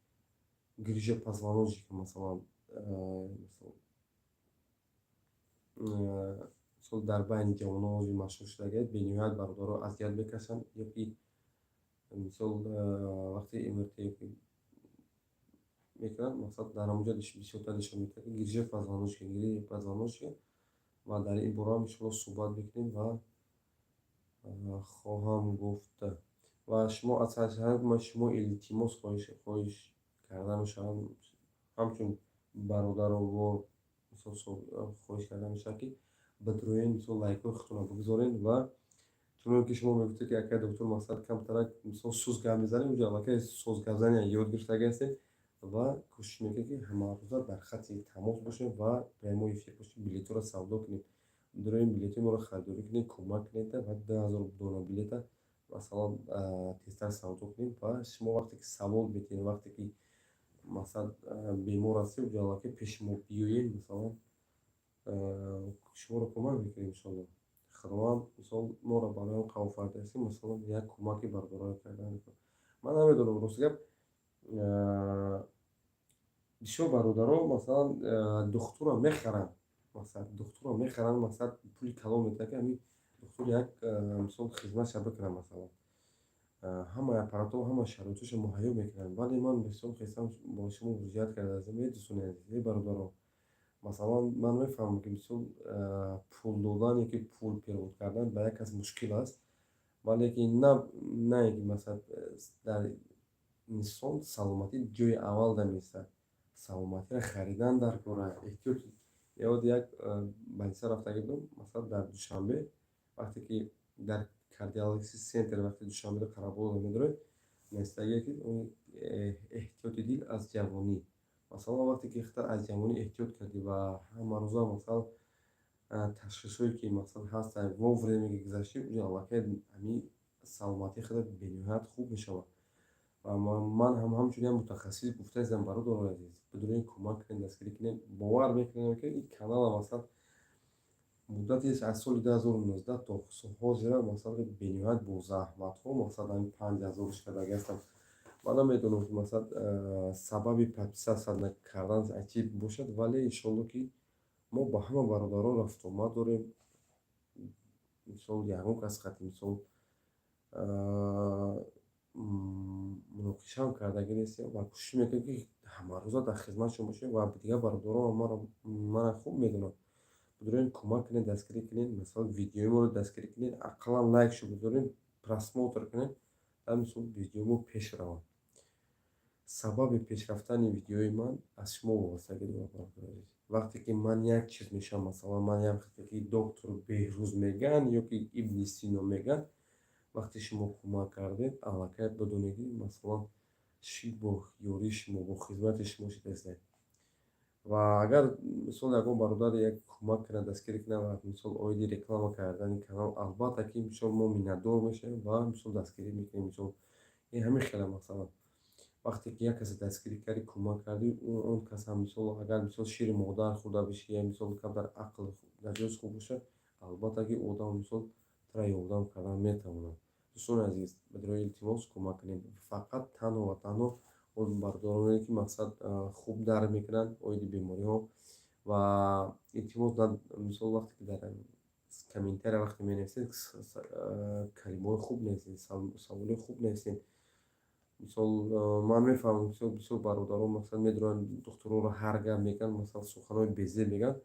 грыжа позвоночника. Масалан, мисол, дар байни ҷавонон ҳозир машҳур шудагиаст. Бениҳоят бародаро азият мекашанд ё ки, мисол, вақте МРТ мекунанд, мақсад, дар ҳамонҷо бисёртар нишон медиҳад, ки грыжа позвоночника, грыжа позвоночника. Ва дар ин бора ҳам, иншоалло, суҳбат мекунем ва хоҳам гуфт. Ва шумо аз шумо илтимос, хоҳиш карда мешавад, ҳамчун бародаровор, мисол, хоҳиш карда мешавад, ки бидроен, мисол, лайкҳои худтонро бигузоред. Ва чуноне ки шумо мегуфтед, ки акай доктор, мақсад, камтарак, мисол, суст гап мезанем, уҷо аллакай соз гапзанӣ ёд гирифтагӣ ҳастем ва кӯшиш мекунем, ки ҳамарӯза дар хатти тамос бошем ва прямой эфир бошем, билетҳоро савдо кунем. Бидроем, билетҳои моро харидорӣ кунед, кӯмак кунед ва 2000 дона билета, масалан, тезтар савдо кунем. Ва шумо вақте ки савол метиҳед, вақте ки, масалан, бемор ҳастед, уҷо аллакай пеши мо биёед, масалан, шуморо кӯмак мекунем, иншоалло. Худованд, мисол, моро барои он қабул фардааст, ки, масалан, як кӯмаки бародарон кардан. Ман намедонам, рости гап, бисёр бародаро, масалан, духтурро мехаранд, мақсад, духтурро мехаранд, мақсад, пули калон медиҳанд, ки ҳамин духтур як, мисол, хизматша бикунад, масалан, ҳамаи аппаратҳо, ҳама шароитҳоша муҳайё мекунанд. Вале ман бисёр хестам, бо шумо муроҷиат кардаастам: э дӯстони азиз, э бародарон, масалан, ман мефаҳмам, ки, мисол, пул додан ё ки пул перевод кардан ба як кас мушкил аст, вале ки на ин ки, масалан, дар инсон саломатӣ ҷои аввал меистад. Саломатиро харидан дар кора эҳтиёт. Ёд як больница рафтагӣ будам, масалан, дар Душанбе. Вақте ки дар кардиологический центр, вақте Душанбеда Қарабоғ медоред, навистагие, ки эҳтиёти дил аз ҷавонӣ. Масалан, вақте ки аз ҷавонӣ эҳтиёт кардӣ ва ҳамарӯза, масалан, ташхисҳое ки, масалан, ҳастанд, вовремя ки гузаштӣ, уҷо аллакай ҳамин саломатии худат бениҳоят хуб мешавад. Ва ман ҳам ҳамчун як мутахассис гуфтаистам: бародарони азиз, бидуред, кӯмак кунед, дастгирӣ кунед. Бовар мекунем, ки ин канала, масалан, муддати аз соли 2019 то ҳозира, масалан, бениҳоят бо заҳматҳо, масалан, ҳамин 5000 шудагӣ ҳастам. Ман намедонам, ки, масалан, сабаби подписаться кардан аз чӣ бошад, вале, иншоалло, ки мо ба ҳама бародарон рафтуомад дорем. Мисол, ягон кас қати, мисол, муноқишаам кардагӣ нестем ва кӯшиш мекунем, ки ҳамарӯза дар хизматшон бошем. Ва дигар бародарон маро хуб медонанд. Бидуред, кӯмак кунед, дастгирӣ кунед, масалан, видеои моро дастгирӣ кунед, ақаллан лайкшо бигузоред, просмотр кунед, дар мисол видеои мо пеш равад. Сабаби пешрафтани видеои ман аз шумо вобастагӣ дорад, бародари азиз. Вақте ки ман як чиз мешавам, масалан, ман як ки доктор Беҳрӯз мегӯянд ё ки Ибни Сино мегӯянд, вақте шумо кӯмак кардед, аллакай бидонед, ки, масалан, бо ёрии шумо, бо хизмати шумо шудастед. Ва агар, мисол, ягон бародаре як кӯмак кунад, дастгирӣ кунад ва, мисол, оиди реклама кардани канал, албатта ки, мисол, мо миннатдор мешавем ва, мисол, дастгирӣ мекунем. Мисол, ин ҳамин хела, масалан, вақте ки як касе дастгирӣ кардӣ, кӯмак кардӣ, он кас ҳам, мисол, агар, мисол, шири модар хӯрда бошӣ я, мисол, камтар ақл дар ҷояш хуб бошад, албатта ки одам, мисол, тура ёрдам кардан метавонад. Дӯстони азиз, ба илтимос, кӯмак кунед. Фақат танҳо ва танҳо он бародароне, ки, мақсад, хуб дарк мекунанд оиди бемориҳо. Ва илтимос, мисол, вақте ки дар комментария вақте менависед, калимаҳои хуб нависед, саволҳои хуб нависед. Мисол, ман мефаҳмам, мисол, бисёр бародарон, масалан, медонанд, духтурҳоро ҳар гап мегӯянд, масалан, суханҳои безеб мегӯянд.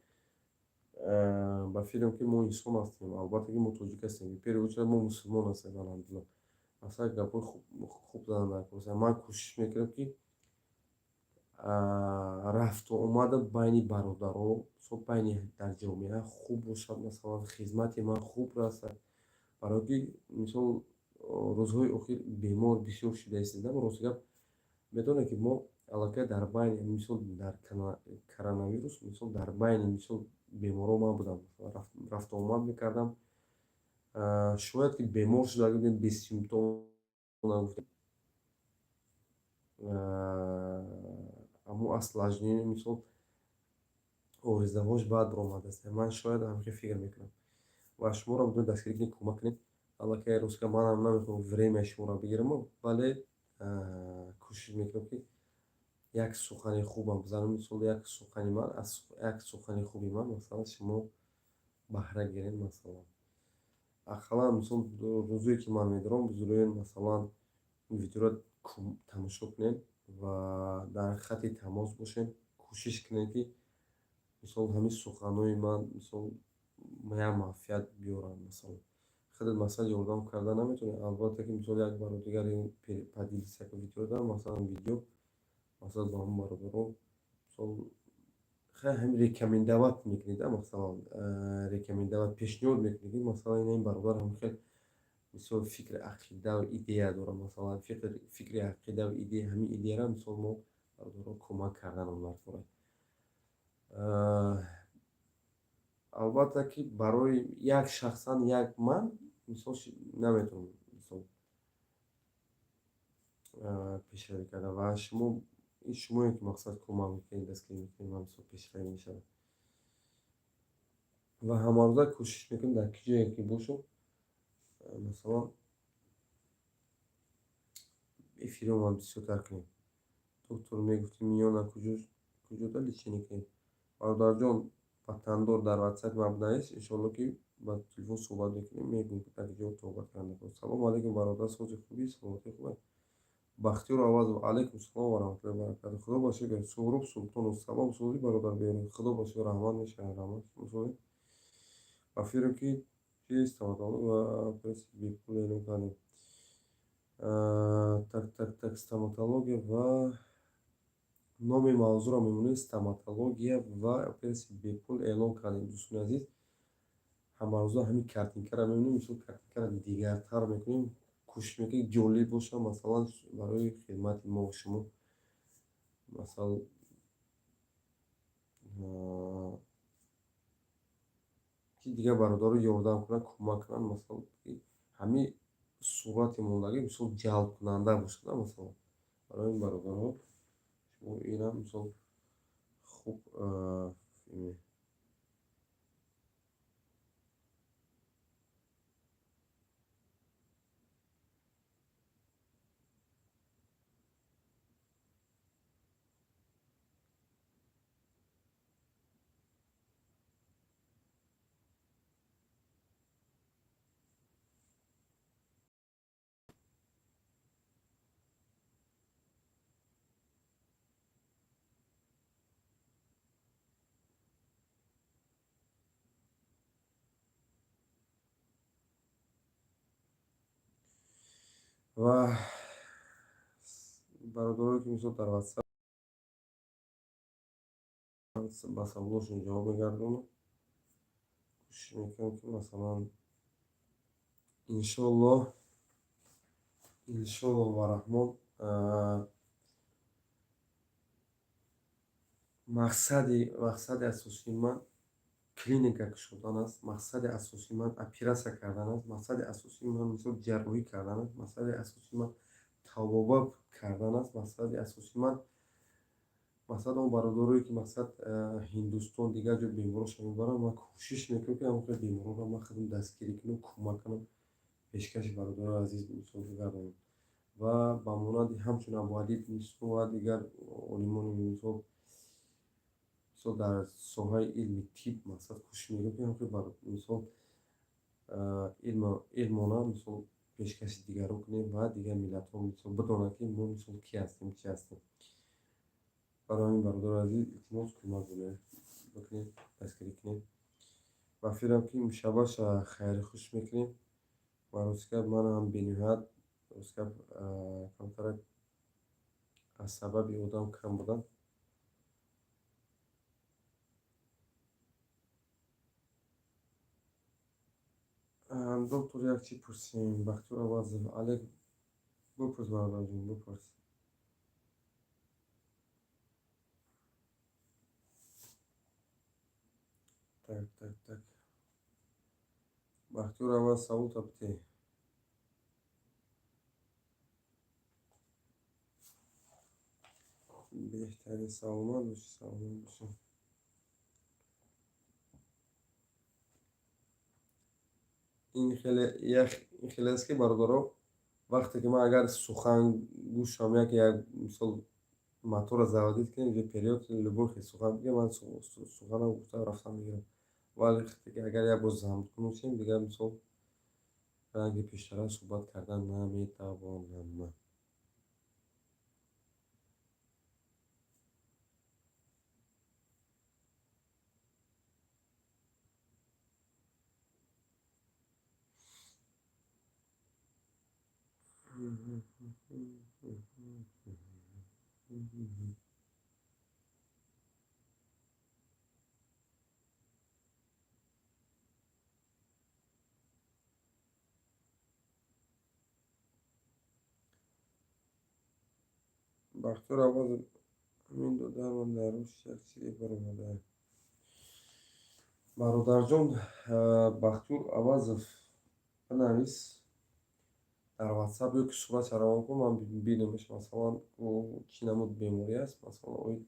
Ба фикрам, ки мо инсон ҳастем, албатта ки мо тоҷик ҳастем, в первую очередь мо мусулмон ҳастем, алҳамдулилло. Масалан, гапҳои хуб задан дар кор. Ман кӯшиш мекунам, ки рафту омада байни бародаро, мисол, байни дар ҷомеа хуб бошад, масалан, хизмати ман хуб расад. Барое ки, мисол, рӯзҳои охир бемор бисёр шуда истодам. Рости гап, медонед, ки мо аллакай дар байни, мисол, дар коронавирус, мисол, дар байни, мисол Беморо ман будам, рафту омад мекардам. Шояд ки бемор шуда будем, бесимптом нагуфтем. Аммо осложнение, мисол, оризаҳош баъд баромадааст. Ман шояд ҳамхел фикр мекунам ва шуморо метавонед дастгирӣ кунед, кӯмак кунед. Аллакай ростга манам намехоҳам время шуморо бигирам, вале кӯшиш мекунам, ки як сухани хубам бизанам. Мисол, як сухани ман, аз як сухани хуби ман, масалан, шумо баҳра гиред. Масалан, ақаллан, мисол, рӯзое ки ман медорам, бузургоен, масалан, видеоро тамошо кунед ва дар хати тамос бошед. Кӯшиш кунед, ки, мисол, ҳамин суханҳои ман, мисол, як манфиат биёранд. Масалан, худат, масалан, ёрдам карда наметавонӣ, албатта ки, мисол, як баро дигар поделиться видео, масалан, видео, масалан, ба ҳамон бародарон, мисол, ҳамин рекомендовать мекунед, масалан, рекомендовать, пешниҳод мекунед, ки, масалан, ин бародар ҳам хел, мисол, фикри, ақидаву идея дорад. Масалан, фикри, ақидаву идея, ҳамин идеяро, мисол, мо бародарон кӯмак карданам дар кора. Албатта ки барои як шахсан, як ман, мисол, наметавонам, мисол, пешравӣ карда ва шумо, ин шумое ки, мақсад, кӯмак мекунед, дастгирӣ мекунед, ман, мисол, пешравӣ мешавад. Ва ҳамарӯза кӯшиш мекунем, дар ки ҷое ки бошам, масалан, эфиромон бисёртар кунем. Доктор, мегуфтӣ, миёна куҷода лечение кунем? Бародарҷон ватандор, дар ватсапи ман бинавис, иншоалло ки ба телефон суҳбат мекунем, мегӯем, дар ҷо тоҳбат кардан. Салому алайкум, бародар, сози хубӣ, саломатӣ хуб? Бахтиёр Авазов, алайкум салом ва раҳматуллоҳи баракату. Худо ба шукр. Суҳроб Султонов, салом, сӯзи бародар Беҳрӯз. Худо ба шукр, раҳмат мешавад, раҳмат. Сӯзи ба фикрам ки чи стоматолог ва оператсия бепул эълон кардем. Так, так, так, стоматология ва номи мавзӯъро мемонед, стоматология ва оператсия бепул эълон кардем. Дӯстони азиз, ҳамарӯза ҳамин картинкаро мебинем, мисол, картинкаро дигартар мекунем, кӯшиш мекунем ҷолиб бошад, масалан, барои хидмати мо шумо, масалан, ки дигар бародаро ёрдам кунанд, кӯмак кунанд. Масалан, ҳамин сурати мондагӣ, мисол, ҷалбкунанда бошад, масалан, барои ин бародарҳо. Шумо инам, мисол, хуб. Ва бародарое ки, мисол, дар ватсап ба саволошон ҷавоб мегардонам, кӯшиш мекунам, ки, масалан, иншоаллоҳ, иншоаллоҳ ва раҳмон, мақсади асосии ман клиника кушодан аст, мақсади асосии ман оператсия кардан аст, мақсади асосии ман, мисол, ҷарроҳӣ кардан аст, мақсади асосии ман табобат кардан аст, мақсади асосии ман, мақсад, он бародарое ки, мақсад, Ҳиндустон, дигар ҷо беморошро мебаранд, ман кӯшиш мекунам, ки ҳамон беморонро ман худам дастгирӣ кунам, кӯмак кунам, пешкаши бародарои азиз, мисол, бигардонам ва ба монанди ҳамчун Абуалӣ ибни Сино ва дигар олимони, мисол, дар соҳаи илми тиб, мақсад, кӯшиш мекунам, ки ҳамхел, мисол, илмона, мисол, пешкаши дигарон кунем ва дигар миллатҳо, мисол, бидонанд, ки мо, мисол, кӣ ҳастем, чӣ ҳастем. Барои ҳамин, бародари азиз, илтимос, кӯмак бикунед, дастгирӣ кунед. Ба фикрам ки имшабаша хайри хуш мекунем. Ва рости гап, манам бениҳоят, рости гап, камтарак аз сабаби одам кам будам. Доктор, як чӣ пурсем? Бахтиёр Авазов, алейк, бипурс, бародарҷон, бипурс. Так, так, так. Бахтиёр, аввал саволта битеҳ. Беҳтарин, саломат бошӣ, саломат бошӣ. Ин хеле ин хеле аст, ки бародаро, вақте ки ман агар сухан гӯшам, як мисол моторро заводить кунем, уже период любой хел сухан бигӯям, ман суханам гуфта рафтан мегирам. Вале ки агар як бор замкнуть шем, дигар мисол ранги пештара суҳбат кардан наметавонам. Бахтиёр Авваз, ҳамин додарам дар рӯз як чизе баромада. Бародарҷон Бахтиёр Авазов, бинавис дар Ватсап ё ки суратша равон кун, ман бинамаш, масалан, чӣ намуд беморӣ аст, масалан, оид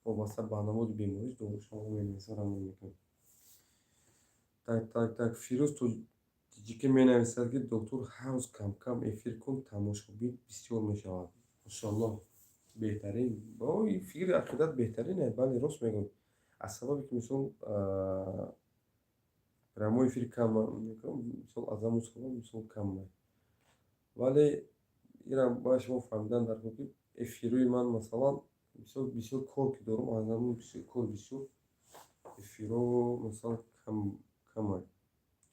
вобаста ба намуди бемориш дорушаро менависам, равон мекунам. Так, так, так. Фирӯз Тоҷикӣ менависад, ки доктор, ҳар рӯз камкам эфир кун, тамошобин бисёр мешавад. Машоаллоҳ, беҳтарин. Ой, фикри ақидат беҳтарине, бале, рост мегӯй. Аз сабабе ки мисол прямой эфир кам мекунам, мисол аз ҳамон сабаб мисол кам. Вале инам бояд шумо фаҳмидан даркор, ки эфирҳои ман, масалан, бисёр бисёр кор ки дорам, аз ҳамон кор бисёр эфирҳо масалан камай.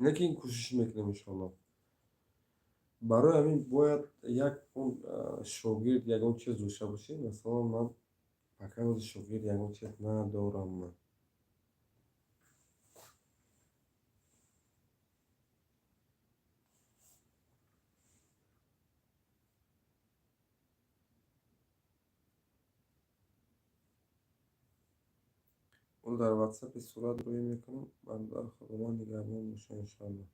Лекин кӯшиш мекунем, иншоаллоҳ. Барои ҳамин бояд як он шогирд, ягон чиз дошта бошем. Масалан, ман пока ҳозир шогирд, ягон чиз надорам. Ҳоло дар ватсапи сурат рӯй мекунам. Бародар, Худованд нигаҳбон боша, иншоаллоҳ.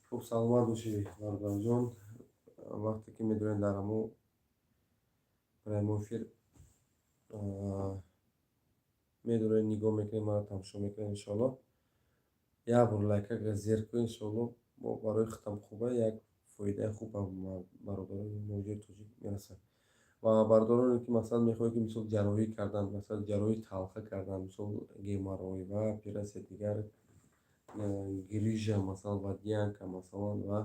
Хуб, саломат бошӣ, бародарҷон. Вақте ки медорем, дар ҳамо прямой эфир медорем, нигоҳ мекунем, маро тамошо мекунем, иншоаллоҳ. Як бор лайкака зер кун, иншоаллоҳ, бо барои худам хуба, як фоидаи хуб ба бародарони муҳоҷири тоҷик мерасад. Ва бародароне ки, масалан, мехоҳед, ки мисол ҷарроҳӣ кардан, масалан, ҷарроҳии талха кардан, мисол геморрой ва оператсия дигар, грыжа, масалан, водянка, масалан, ва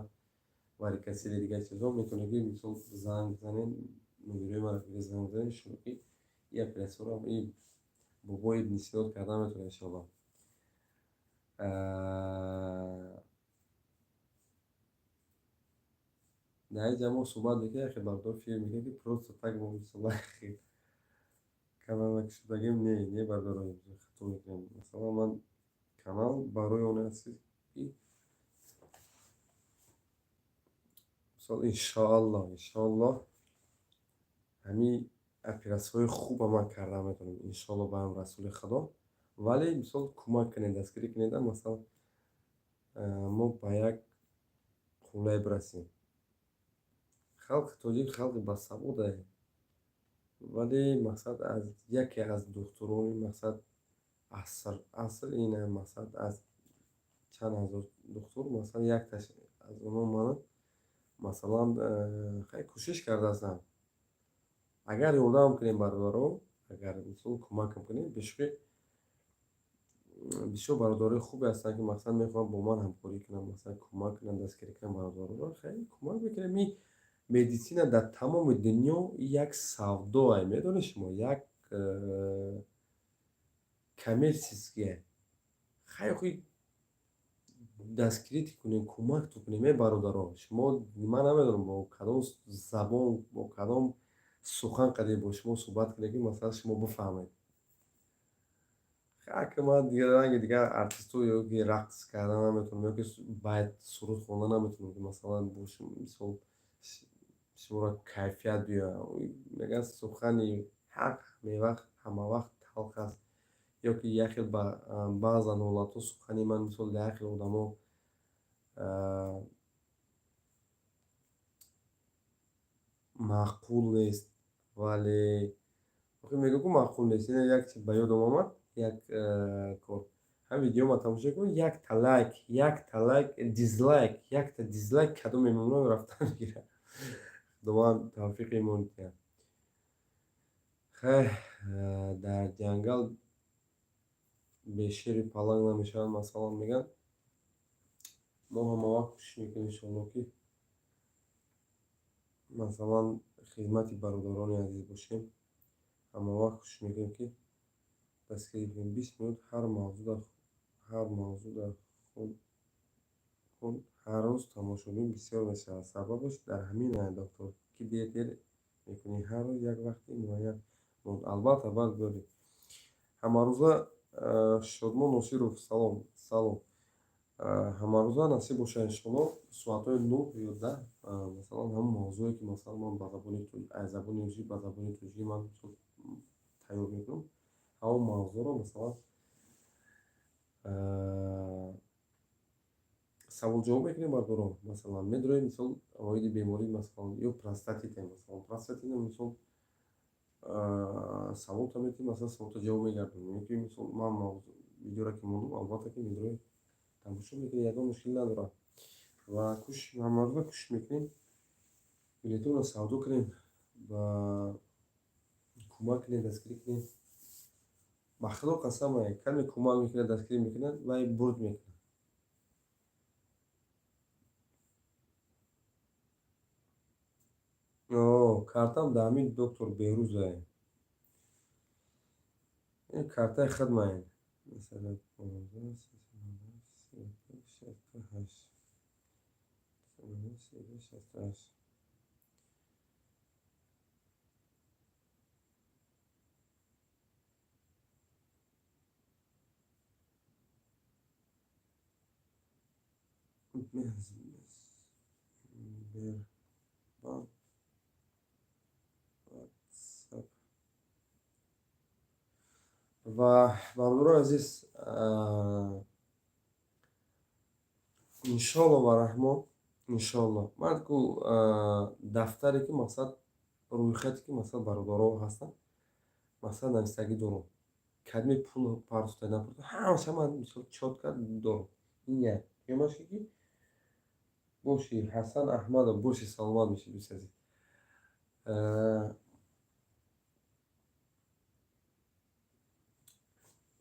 варикоцеле, дигар чизҳо, метавонед, ки мисол занг занед, номерои маро занг занед, шумо ки и оператсияро и бобои Ибни Сино кардан метавонед, иншоаллоҳ. Дар ин ҷа мо суҳбат мекунем, яхе бародар фикр мекунад, ки просто так мо мисол канала кушодагим. Не, не, бародаро, хато мекунем. Масалан, ман канал барои он аст, ки мисол, иншоаллоҳ, иншоаллоҳ, ҳамин оператсияҳои хуба ман карда метавонам, иншоаллоҳ, ба амри Расули Худо. Вале мисол кӯмак кунед, дастгирӣ кунед, масалан, мо ба як қуллае бирасем. Халқи тоҷик халқи басаводае, вале мақсад аз яке аз духтурони, мақсад, аср ин, мақсад, аз чанд ҳазор духтур, масалан, якташ аз онҳо ман, масалан, хеле кӯшиш кардаастам. Агар ёрдам кунем, бародаро, агар мисол кӯмакам кунем, бешӯхӣ, бисёр бародарои хубе ҳастанд, ки масалан мехоҳанд бо ман ҳамкорӣ кунанд, масалан, кӯмак кунанд, дастгирӣ кунанд бародароро, хеле кӯмак мекунем. Ин медицина дар тамоми дунё як савдоае, медонед шумо, як коммерческие. Хай, дастгирӣ кунем, кӯмактон кунем, э бародаро. Шумо, ман намедонам, бо кадом забон, бо кадом сухан қадим бо шумо суҳбат кунем, ки масалан шумо бифаҳмед. Ки ман ранги дигар артистҳо ё ки рақс кардан наметавонам, ё ки байт суруд хондан наметавонам, ки масалан мисол шуморо кайфият биёрам. Мегӯянд, сухани ҳақ ҳамавақт талх аст. Ё ки як хел баъзан ҳолатҳо сухани ман, мисол, як хел одамо маъқул нест, вале мегӯям, ку маъқул нест. Ина як чи ба ёдам омад, як кор. Ҳам видеома тамошо кун, якта лайк, якта лайк, дизлайк, якта дизлайк кадом мемонам, рафта мегирад. Худованд тавфиқи имон диҳад. Хай, дар ҷангал бе шери паланг намешавад, масалан, мегӯянд. Мо ҳамавақт кӯшиш мекунем, иншоалло, ки, масалан, хизмати бародарони азиз бошем. Ҳамавақт кӯшиш мекунем, ки дастгирӣ кунем. 20 минут ҳар мавзӯъ дар кун, ҳар рӯз тамошобин бисёр мешавад. Сабабаш дар ҳамин, доктор, ки дер-дер мекунӣ. Ҳар рӯз як вақти муайян монд. Албатта, баъд бори ҳамарӯза. Шодмон Носиров, салом, салом. Ҳамарӯза насиб бошад, иншоалло, соатҳои 9 ё 10, масалан, ҳамон мавзӯе ки, масалан, ман ба забони аз забони русӣ ба забони тоҷикӣ ман тайёр мекунам, ҳамон мавзӯъро, масалан, савол-ҷавоб мекунем, бардорон. Масалан, медроем, мисол, оиди беморӣ, масалан, ё простатите, масалан, простатина, мисол, саволта метиҳем, масалан, саволта ҷавоб мегардонем. Ё ки, мисол, ман видеоро ки мондум, албатта, ки медроем, тамошо мекунем, ягон мушкил надорад. Ва ҳамарӯза кӯшиш мекунем, билетонро савдо кунем ва кӯмак кунем, дастгирӣ кунем. Ба Худо қасам, каме кӯмак мекунад, дастгирӣ мекунад, вай бурд мекунад. Картам дар ҳамин доктор Беҳрӯзае. Ин картаи хидмаем. 15 32 68 32 68. Сбербанк, WhatsApp. Ва бародарони азиз, иншоалло ва раҳмон, иншоалло, ман ку дафтаре ки, мақсад, рӯйхате ки, масалан, бародаро ҳастанд, масалан, нависагӣ дорам, кадме пул партофта, напартофта, ҳамаша ман, мисол, чётко дорам. Ин як дуюмаш, ки боши, Ҳасан Аҳмадов, боши, саломат бошед, дӯсти азиз.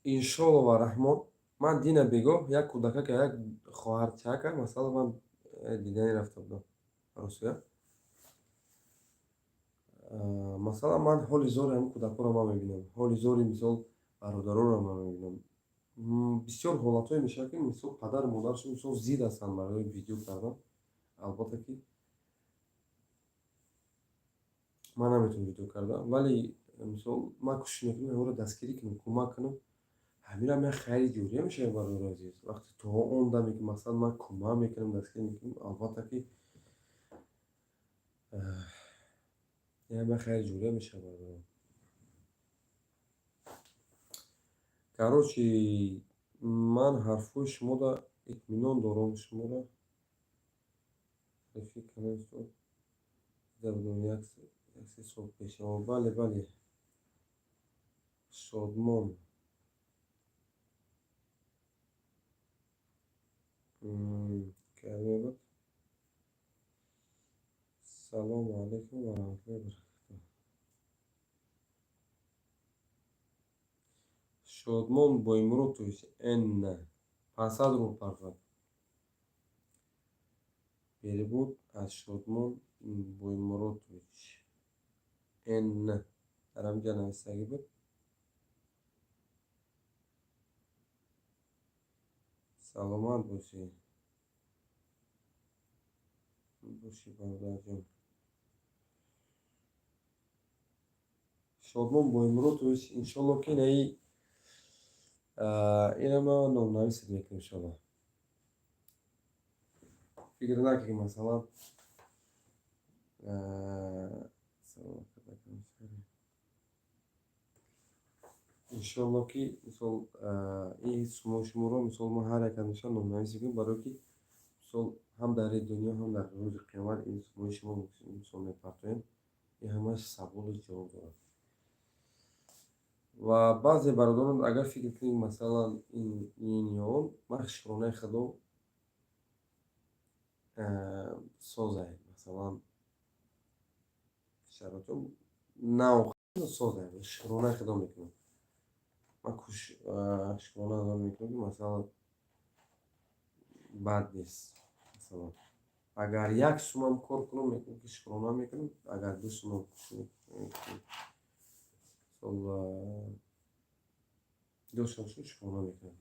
Иншоалло ва раҳмон, ман дина бегоҳ як кӯдакака, як хоҳарчака, масалан, ман дидани рафта будам Русия. Масалан, ман ҳоли зори ҳамин кӯдакҳоро ман мебинам, ҳоли зори, мисол, бародаронро ман мебинам. Бисёр ҳолатҳое мешавад, ки, мисол, падару модарашон, мисол, зид ҳастанд барои видео кардан. Албатта, ки ман наметавонам видео кардан, вале, мисол, ман кӯшиш мекунам ҳамонро дастгирӣ кунам, кӯмак кунам. Ҳаминам як хайри ҷория мешавад, бародари азиз. Вақте то он даме ки, масалан, ман кӯмак мекунам, дастгирӣ мекунам, албатта, ки як хайри ҷория мешавад, бародарон. Короче, ман ҳарфҳои шуморо итминон дорам, шуморо рафиқ кардам, устод, дида будам як се сол пеш. Бале, бале, Шодмон. Кадоме буд? Салому алайкум ва раҳматуллоҳи ва баракатуҳ. Шодмон Боймуродович Н. 500 рубл партофт. Перевод аз Шодмон Боймуродович Н. Дар ҳаминҷа нависагӣ буд. Саломат бошӣ. Бошӣ, бародарҷон. Шодмон Боймуродович, иншолло, ки инаи ина ма номнависат мекунем, иншолло. Фикр накунед, ки, масалан, Иншоалло, ки мисол ин сумои шуморо, мисол, мо ҳар як ҳамеша номнавис мекунем, барое ки, мисол, ҳам дар дунё, ҳам дар рӯзи қиёмат ин сумои шумо, мисол, мепартоем. Ин ҳамаш саволу ҷавоб дорад. Ва баъзе бародарон агар фикр кунем, масалан, ин ё он, ман шукронаи Худо созай, масалан, шароитом на созай, шукронаи Худо мекунам. Ман шукрона адо мекунам, ки, масалан, бад нест. Масалан, агар як сумам кор кунам, мекунам, ки шукрона мекунам, агар 2 сумам, мисол, доштам, шукрона мекунам.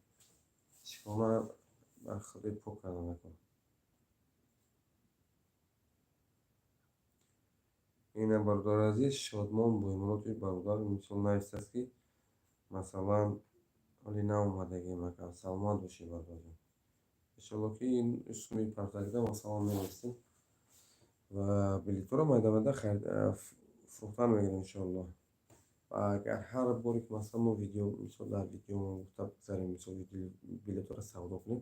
Шукрона бар Худои пок карда накунам. Ина, бародари азиз, Шодмон Боймуродови бародар, мисол, навистааст, ки, масалан, ҳоли наомадагием, ака. Саломат бошед, бародарҷон. Иншоалло, ки ин суми партагида, масалан, менависем ва билетҳоро майда майда фурӯхтан мегирем, иншоалло. Ва агар ҳар боре ки, масалан, мо видео, мисол, дар видео гуфта бигзарем, мисол, билетҳоро савдо кунем,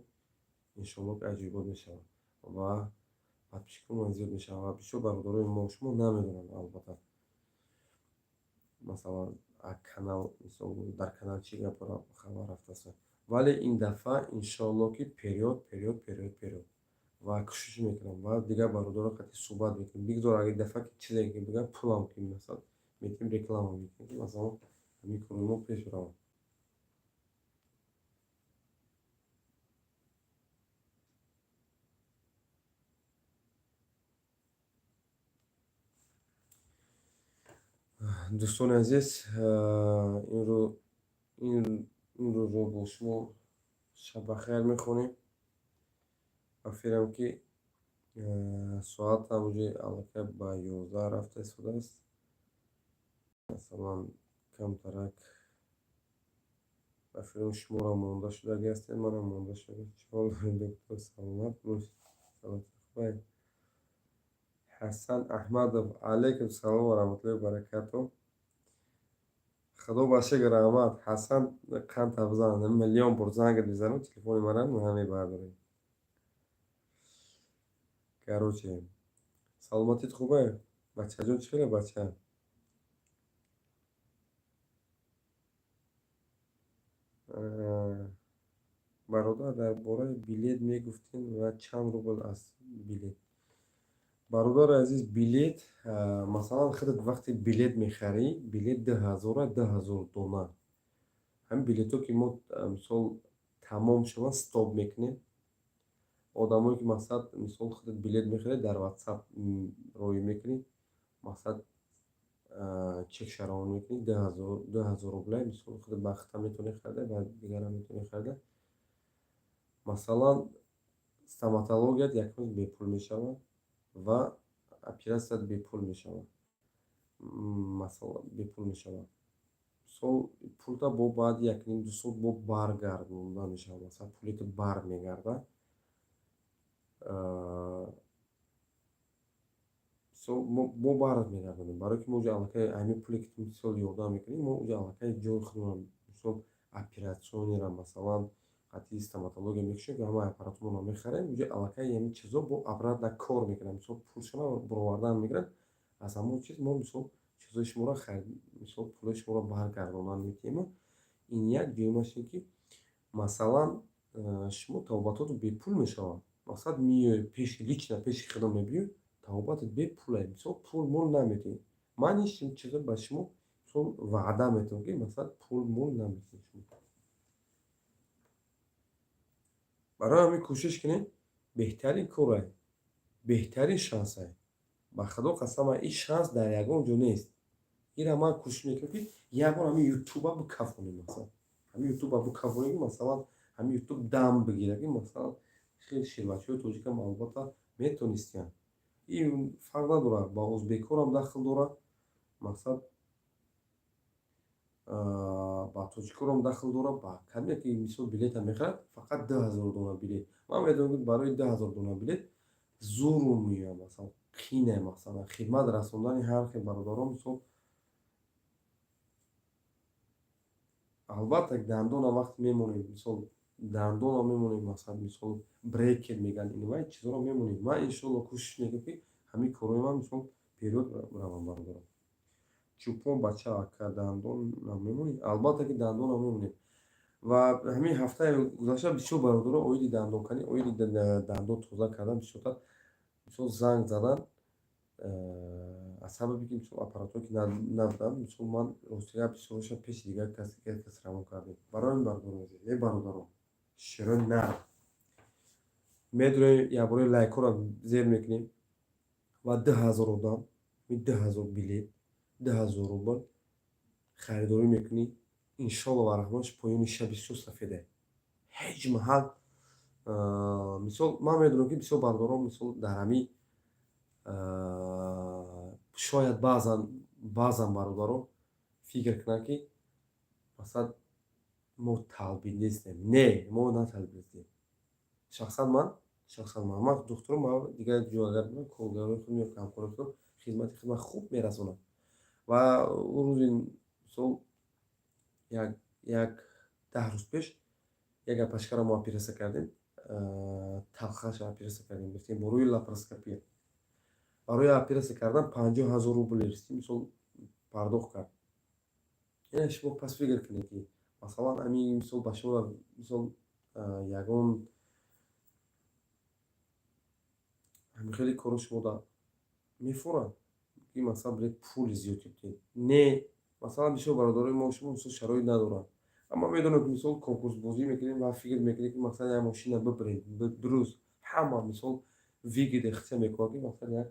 иншоалло, ки аҷоибот мешавад ва подписчиконмон зиёд мешавад. Ва бисёр бародарои мо шумо намедонанд, албатта, масалан, канал, мисол, дар канал чӣ гап хабар рафтааст. Вале ин дафъа, иншоалло, ки вперёд, вперёд, вперёд, вперёд ва кӯшиш мекунам ва дигар бародаро қати суҳбат мекунем. Бигзор, агар дафъа ки чизе ки бигӯям, пулам ки, масалан, метавонем, реклама мекунем, ки, масалан, ҳамин кори мо пеш равад. Дӯстони азиз, ин рӯзро бо шумо шаббахайр мехонем. Ва фикрам, ки соатам уже аллакай ба 11 рафта истодааст. Масалан, камтарак, ба фикрам, шуморо монда шудагӣ ҳастед, манам монда шуда. Чӣ ҳол доред, доктор? Саломат бошед, саломати хубай. Ҳасан Аҳмадов, алайкум салом ва раҳматуллоҳи ва баракатуҳ. Худо ба шукр, раҳмат. Ҳасан, қандта бизан, миллион бор зангат мезанам, телефони мара намебардорӣ. Короче, саломатит хубе? Бачаҷон чӣ хеле, бача? Бародар, дар бораи билет мегуфтем ва чанд рубл аст билет? Бародари азиз, билет, масалан, худат вақте билет мехарӣ, билет 2000-а, 2000 дона. Ҳамин билетҳо ки мо, мисол, тамом шаванд, стоп мекунем. Одамое ки, мақсад, мисол, худат билет мехарӣ, дар Ватсап роӣ мекунӣ, мақсад, чек шаравон мекунӣ, 2000 рубля, мисол, худат ба худта метавонӣ харида, ба дигарам метавонӣ харида. Масалан, стоматологият як рӯз бепул мешавад ва оператсият бепул мешавад. Масалан, бепул мешавад. Мисол, пулта бо баъди якним ду сол бо баргардонда мешавад. Масалан, пуле ки бармегардад. Мисол, мо бармегардонем, барое ки мо уҷа аллакай ҳамин пуле ки ту, мисол, ёрдам мекунӣ, мо уҷа аллакай ҷои худро, мисол, операционныйра, масалан, қатъи стоматология мекушем, ки ҳамаи аппаратурро мехарем, уҷа аллакай ҳамин чизо бо обратно кор мекунанд. Мисол, пулшона баровардан мегиранд. Аз ҳамон чиз мо, мисол, чизои шуморо, мисол, пулои шуморо баргардондан метиҳем. Ин як. Дуюмаш ин ки, масалан, шумо табобатотон бепул мешавад. Мақсад, меои пеши, лично пеши худо мебиёй, табобатат бепулае. Мисол, пул мул наметиҳӣ. Ман ин чизо ба шумо, мисол, ваъда метавонам, ки, масалан, пул мул наметиҳед шумо. Барои ҳамин кӯшиш кунед, беҳтарин корае, беҳтарин шансае. Ба Худо қасам, ин шанс дар ягон ҷо нест. Ира ман кӯшиш мекунам, ки як бор ҳамин ютуба бикафонем, масалан. Ҳамин ютуба бикафонем, ки, масалан, ҳамин ютуб дам бигирад, ки, масалан, хеле шербачаҳои тоҷикам, албатта, метонистиянд. Ин фарқ надорад, ба ӯзбекҳорам дахл дорад, мақсад, ба тоҷикҳорам дахл дорад, ба кадоме ки, мисол, билета мехарад, фақат 2000 дона билет. Ман медонам, ки барои 2000 дона билет зуру меояд, масалан, қине, масалан, хидмат расондани ҳар хел бародарон, мисол. Албатта, дандона вақте мемонем, мисол, дандона мемонем, масалан, мисол, брекет мегӯянд, ин чизоро мемонем. Ман, иншоалло, кӯшиш мекунам, ки ҳамин корҳои ман, мисол, вперёд равам, бародарон. Чӯпон бача, ака, дандон мемонем? Албатта, ки дандона мемонем. Ва ҳамин ҳафтаи гузашта бисёр бародарон оиди дандонканӣ, оиди дандон тоза кардан бисёртар, мисол, занг задан. Аз сабабе ки, мисол, аппаратҳое ки набуданд, мисол, ман ростига бисёраша пеши дигар кас равон кардем. Барои ин, бародарони азиз, э бародарон, широи нар медонем, якбораи лайкҳоро зер мекунем ва 2000 одам, 2000 билет, 2000 рубл харидорӣ мекунӣ. Иншолло ва раҳмонш, поёни шаб бисёр сафеде. Ҳеҷ маҳал, мисол, ман медонам, ки бисёр бародарон, мисол, дар ҳамин шояд баъзан бародарон фикр кунанд, ки масалан, мо талбӣ нестем. Не, мо на талбӣ нестем. Шахсан ман духтурам, ман дигар ҷо агар коргарои худ ё ҳамкорои худам хизмати худро хуб мерасонам. Ва ӯ рӯзи, мисол, як 10 рӯз пеш як апашкаро мо оператсия кардем, талхаша оператсия кардем, гуфтем, бо рӯи лапароскопия. Барои оператсия кардан 50 000 рубл, мисол, пардохт кард. Ина шумо пас фикр кунед, ки масалан, ҳамин, мисол, ба шумо, мисол, ягон ҳамин хеле корро шумо мефуранд, ки масалан, билет пули зиёд гирифтед. Не, масалан, бисёр бародарои мо, шумо, мисол, шароит надоранд. Аммо медонем, ки, мисол, конкурсбозӣ мекунем ва фикр мекунем, ки масалан, як мошина бибаред. Дуруст, ҳама, мисол, выгода ихтисор мекунад, ки масалан, як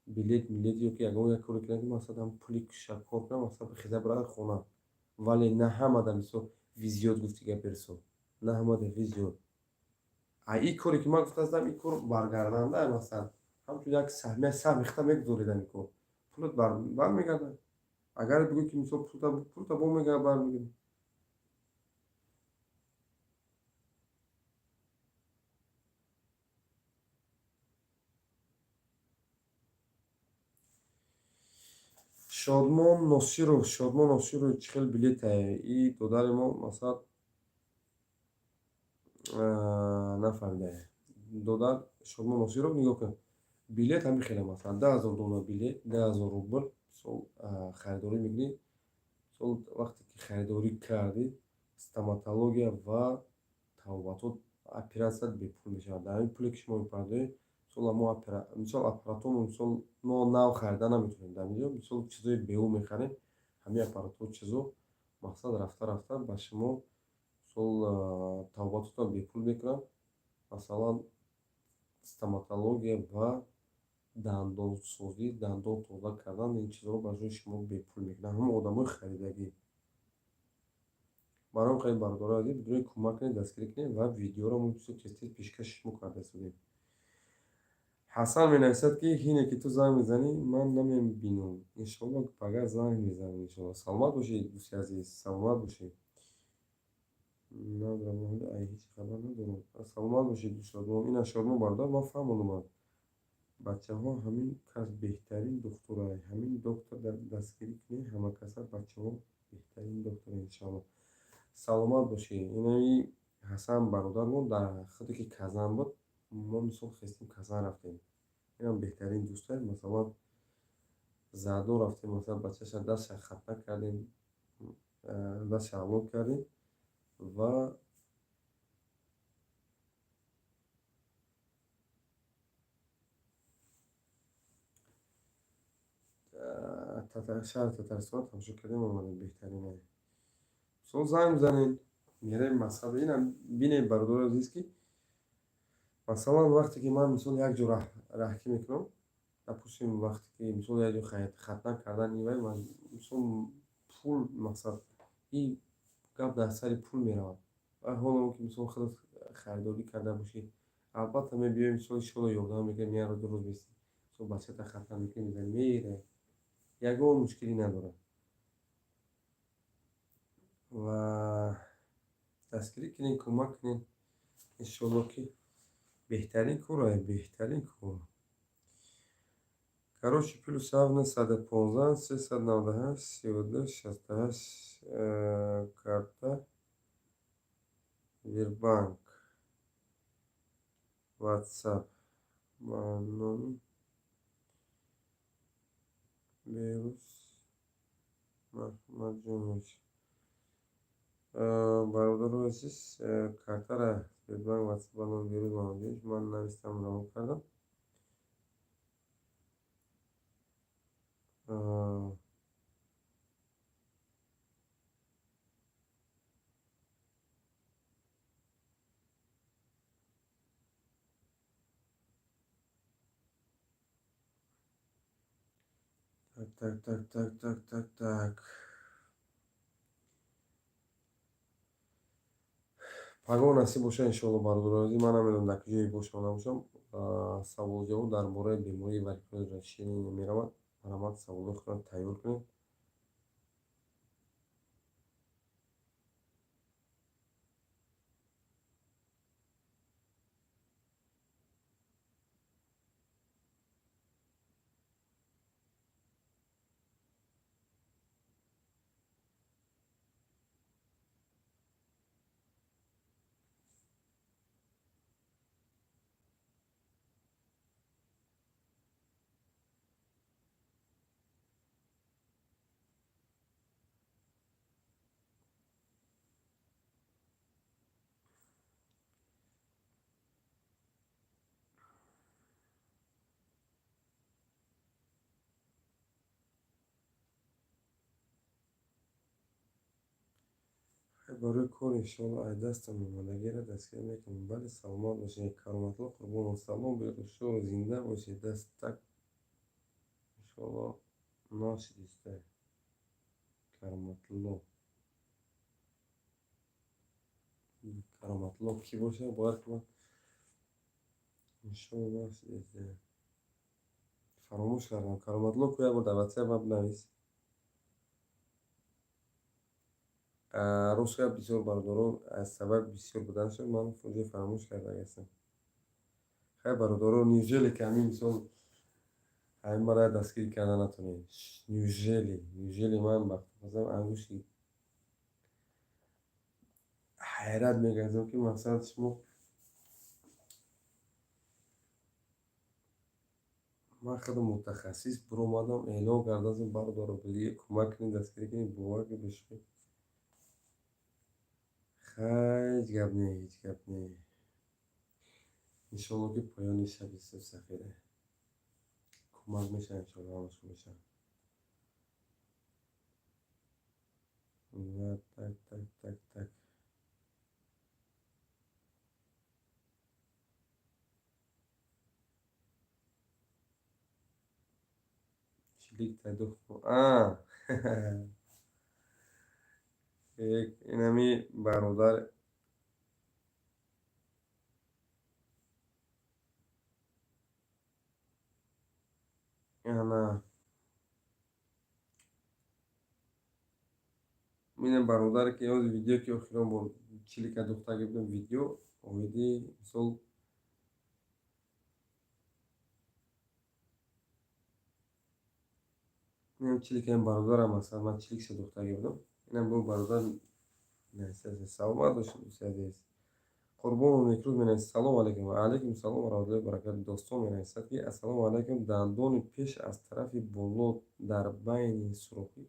билет милет ё ки ягон як коре кунад, ки масалан, пули кор кунад, масалан, хеза барад хона. Вале на ҳамада, мисол, везёт, гуфти гап берсон, на ҳамада везёт. А ин коре ки ман гуфтаастам, ин кор баргарданда, масалан, ҳамчун як саҳмия, саҳми хита мегузоред, ҳамин кор пулат бармегардад. Агар бигӯӣ, ки, мисол, пулта бо бармегардад. Шодмон Носиров, Шодмон Носиров, чӣ хел билетае? И додари мо, масалан, нафаҳмидае. Додар Шодмон Носиров, нигоҳ кун, билет ҳамин хеле, масалан, 10 000 доллар билет, 10 000 рубл, мисол, харидорӣ мекунӣ. Мисол, вақте ки харидорӣ кардӣ, стоматология ва табобатот, оператсият бепул мешавад. Дар ҳамин пуле ки шумо мепардоед, мисол, аппаратҳомо, мисол, мо нав харида наметавонем дар инҷо, мисол, чизои беу мехарем. Ҳамин аппаратҳо, чизо, мақсад, рафта рафта ба шумо, мисол, табобатотро бепул мекунанд. Масалан, стоматология ва дандонсозӣ, дандон тоза кардан, ин чизҳоро ба ҷои шумо бепул мекунанд ҳамон одамои харидагӣ. Барои ҳам хеле, бародарои азиз, бидуни кӯмак кунед, дастгирӣ кунед ва видеоро мо бисёр тез тез пешкаши шумо карда истодем. Ҳасан менависад, ки ҳине ки ту занг мезанӣ, ман намебинам. Иншоалло, пага занг мезанам, иншоалло. Саломат бошед, дӯсти азиз, саломат бошед. Надорам, ай ҳеҷ хабар надорам. Саломат бошед, Шодмон. Ина Шодмон бародар, ман фаҳмондам. Бачаҳо, ҳамин кас беҳтарин духтурай, ҳамин доктор дастгирӣ кунед, ҳамакаса, бачаҳо, беҳтарин доктор, иншоалло. Саломат бошед. Инаи Ҳасан бародармон дар худе ки Казан буд, мо, мисол, хестем, Казан рафтем. Инам беҳтарин дӯстай. Масалан, Зардо рафтем, масалан, бачаша дастша хатна кардем, дастша авлод кардем ва шаҳри Татарстон тамошо кардем, омадем. Беҳтаринае. Мисол, занг мезанем, мерем мақсад. Инам бинед, бародари азиз, ки масалан, вақте ки ман, мисол, як ҷо раҳкӣ мекунам, допустим, вақте ки, мисол, як ҷо хатна кардан, ивай, мисол, пул, мақсад, и гап дар сари пул меравад. Ва ҳоло ки, мисол, худат харидорӣ карда бошӣ, албатта, мебиёем, мисол, иншоалло, ёрдам мекунем, як рӯз, 2 рӯз меистем, мисол, бачата хатна мекунем, мезанем, меравем, ягон мушкилӣ надорад. Ва дастгирӣ кунед, кӯмак кунед, иншоалло, ки беҳтарин кор, беҳтарин кор. Короче, +7 915 398 32 68, карта Сбербанк, WhatsApp ба номи Беҳрӯз Маҳмадҷонович. Бародарони азиз, картара Сбербанк, WhatsApp ба номи Беҳрӯз Маҳмадҷонович ман навистам, равон кардам. Так, так, так, так, так, так, так. Пагоҳ насиб боша, иншоалло, бародарони азиз, ман намедонам, дар куҷое бошам, набошам, саволҷавоб дар бораи бемории варикози расширение меравад. Марҳамат, саволҳои худро тайёр кунед. Барои кор, иншоалло, аз дастам омадагиро дастгирӣ мекунам. Бале, саломат бошед. Кароматлло Қурбонов, салом, Беҳрӯзшоҳ, зинда бошед. Дастак, иншоалло, нашидиста. Кароматлло. Кароматлло кӣ бошад? Бояд ки ман, иншоалло, нашидиста. Фаромӯш кардам. Кароматлло ку, як бор дар WhatsApp ман бинавис. Ростга, бисёр бародарон, аз сабаби бисёр буданашон ман уже фаромӯш кардагиастам. Хай, бародарон, неужели ки ҳамин мисол ҳамин мара дастгирӣ карда натонед? Неужели ман масалан ангушти ҳайрат мегардам, ки масалан шумо ман худам мутахассис биромадам, эълон кардам, бародаро, кӯмак кунед, дастгирӣ кунед, бовар кунед, бешӯхӣ. Хай, ҳеҷ гап не, ҳеҷ гап не. Иншоалло, ки поёни шаби сафеда кӯмак мешавад, иншоалло, ҳамаш хуб мешавад. Так, так, так, так. Чилик тадуху. А! Инами бародар ана минам бародаре, ки ҳозир видео, ки охирон бор чилика духтаги будам, видео оиди мисол инам чиликаи бародарам, масалан, ман чиликша духтаги будам. Инам бо бародар. Саломат бошед, дӯсти азиз. Қурбонов Некрӯз менависад: салому алайкум. Ва алайкум салом ва раҳматуллоҳи баракату. Достон менависад, ки ассалому алайкум, дандони пеш аз тарафи боло дар байни сурохӣ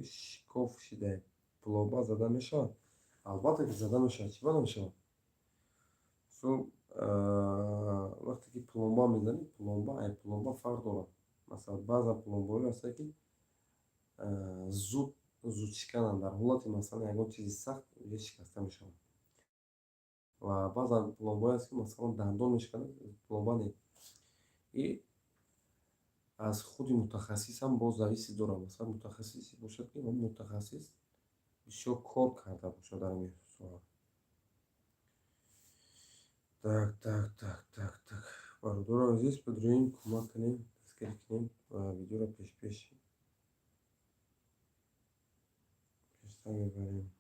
шикоф шида, пломба зада мешавад? Албатта, ки зада мешавад. Чӣ ба намешавад? Вақте ки пломба мезанӣ, пломба ай пломба фарқ дорад. Масалан, баъзан пломбаҳое ҳастанд, ки зуд зудшикананд, дар ҳолати, масалан, ягон чизи сахт шикаста мешавад, ва баъзан пломбаҳое ҳаст, ки, масалан, дандон мешиканад, пломба не. И аз худи мутахассис ҳам боз зависит дорад. Масалан, мутахассисе бошад, ки мутахассис бисёр кор карда бошад дар ин соҳа. Так, так, так, так, так. Бародарони азиз, бидурем, кӯмак кунем, дастгирӣ кунем ва видеоро пешпеш пештар мебарем.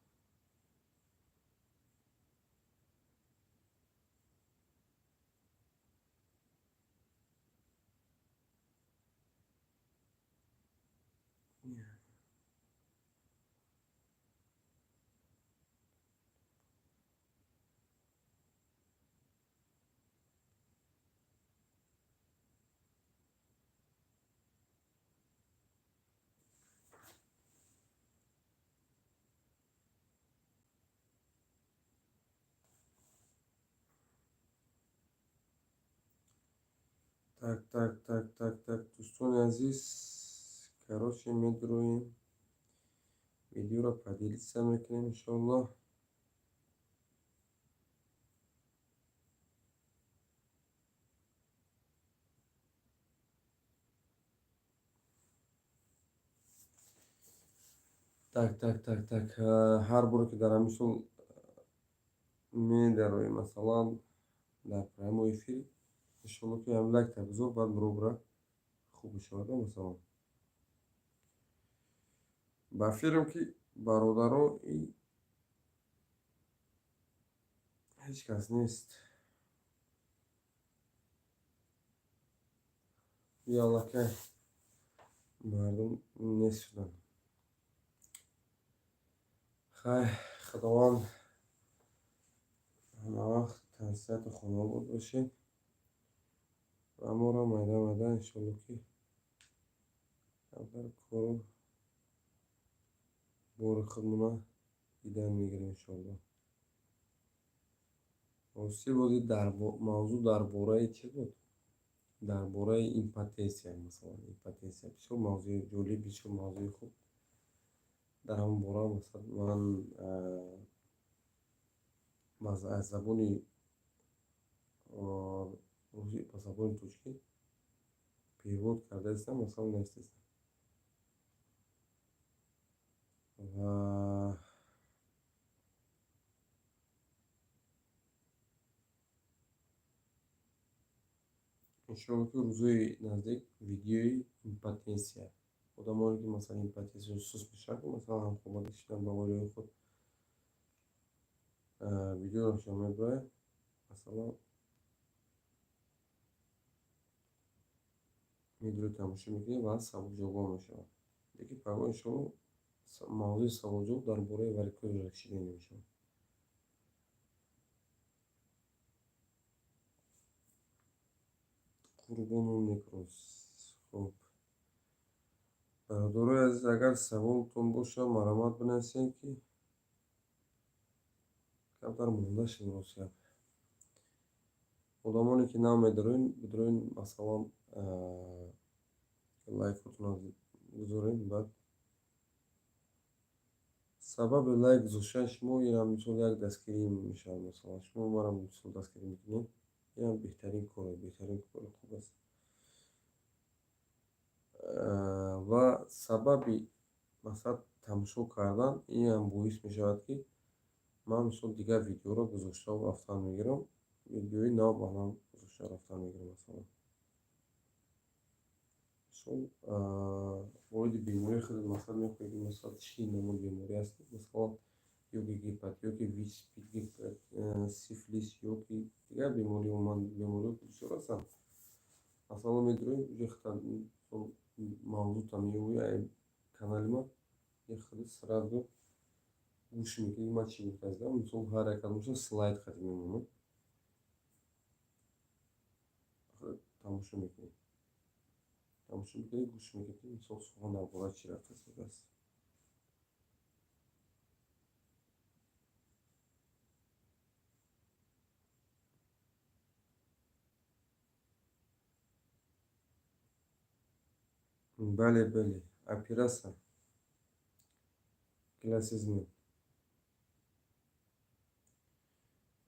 Так, так, так, так, так, дӯстони азиз, короче, медроем, видеоро поделиться мекунем, иншоаллоҳ. Так, так, так, так, ҳар боре ки дар ҳамин сол медароем, масалан, дар прямой эфир, иншоалло, ки ҳам лайкта бизор, баъд муробира хуб мешавад. Масалан, ба фирм ки бародаро и ҳеҷ кас нест. И аллакай мардум нест шуданд. Хай, Худованд ҳамавақт тансиҳату хонаобод бошед ва моро майда майда, иншоалло, ки камтар кору бори худмона дидан мегирем, иншоалло. Ростӣ, бози мавзӯъ дар бораи чӣ буд? Дар бораи импотенсия. Масалан, импотенсия бисёр мавзӯи ҷолиб, бисёр мавзӯи хуб. Дар ҳамон бора, масалан, ман аз забони русӣ ба забони тоҷикӣ перевод кардаистам, масалан, навистаистам. Ва иншоалло, ки рӯзҳои наздик видеои импотенсия, одамоне ки, масалан, импотенсия суст мешаванд, масалан, ҳамхобагӣ шудан ба оилаи худ, видеоро шумо мебаред, масалан, видеоро тамошо мекунед ва саволҷавоб мешавад. Лекин пагоҳ, иншоалло, мавзӯи саволҷавоб дар бораи варикозное расширение мешавад. Қурбону некроз. Хуб, бародарои азиз, агар саволтон боша, марҳамат, бинависед, ки камтар монда шуд, рост гап. Одамоне ки нав медароен, бидроен, масалан, лайкотонро гузорем. Баъд сабаби лайк гузоштани шумо инам, мисол, як дастгирӣ мешавад. Масалан, шумо марам, мисол, дастгирӣ мекунед, инам беҳтарин коре, беҳтарин кори хуб аст. Ва сабаби, масалан, тамошо кардан инам боис мешавад, ки ман, мисол, дигар видеоро гузошта рафтан мегирам, видеои нав ба нав гузошта рафтан мегирам. Масалан, мисол, оиди бемории худ, масалан, мехоҳед, ки, масалан, чӣ намуд беморӣ аст, масалан, ё ки гепатит, ё ки ВИЧ, сифилис, ё ки дигар беморӣ, умуман бемориҳо бисёр ҳастанд. Масалан, медурем, мавзӯъта меояд канали ман, худи сразу гӯш мекунӣ, ман чӣ гуфтаистам. Мисол, ҳар як кадомаша слайд қати мемонам, тамошо мекунӣ, тамошо мекунӣ, гӯш мекунӣ, мисол, сухан дар бораи чӣ рафта истодааст. Бале, бале, оператсия киласизми?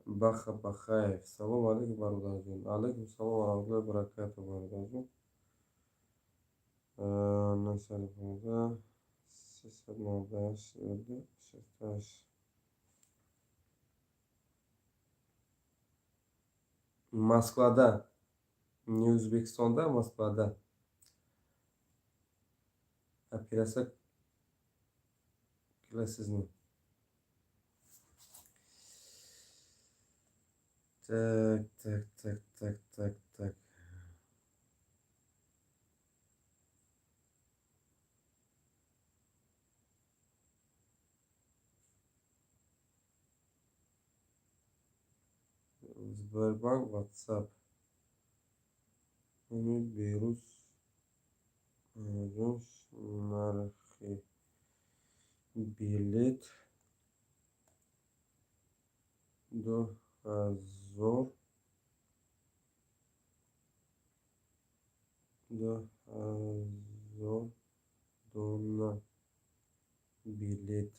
Баха Бахаев, салом алейкум, бародарҷон. Алайкум салом ва раҳматуллоҳи баракату, бародарҷон. 915 398 32 68. Москвада, не Ӯзбекистонда, Москвада оператсия киласизми? Так, так, так, так, так, так. Сбербанк, WhatsApp. Номи Берӯз Мамаҷон, нархи билет 2000. Дона билет.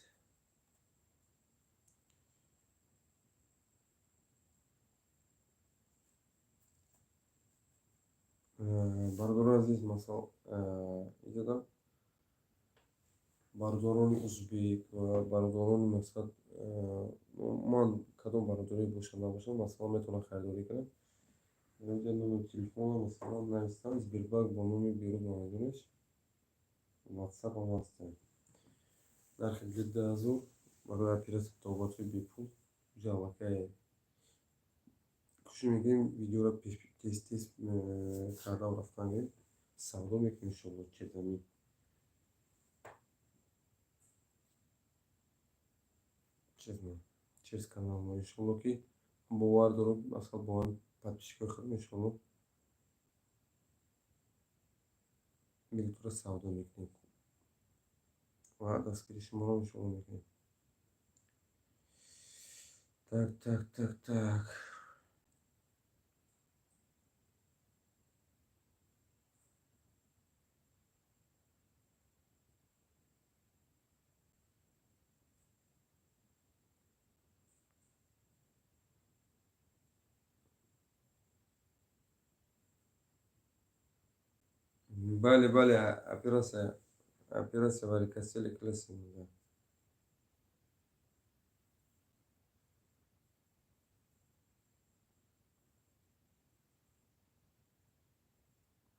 Бародарони азиз, масалан, иҷода бародарони узбек ва бародарони, масалан, ман кадом бародаре бошад, набошад, масалан, метавонам харидорӣ кунам. Инҷа номери телефона, масалан, навистам, Сбербанк бо номи Берӯз Мамадонович, ватсапам ҳастем. Нархи билет 2000 барои оператсия, табобатҳои бепул. Ҷа аллакай кӯшиш мекунем видеоро тез тез кардам, рафтан гирем, савдо мекунем, иншоалло, через ҳамин через канал мо, иншоалло, ки бовар дорам, масалан, бо ҳамин подписчикои худам, иншоалло, билетро савдо мекунем ва дастгири шуморо, иншоалло, мекунем. Так, так, так, так. Бале, бале, операция варикоцеле киласем, да.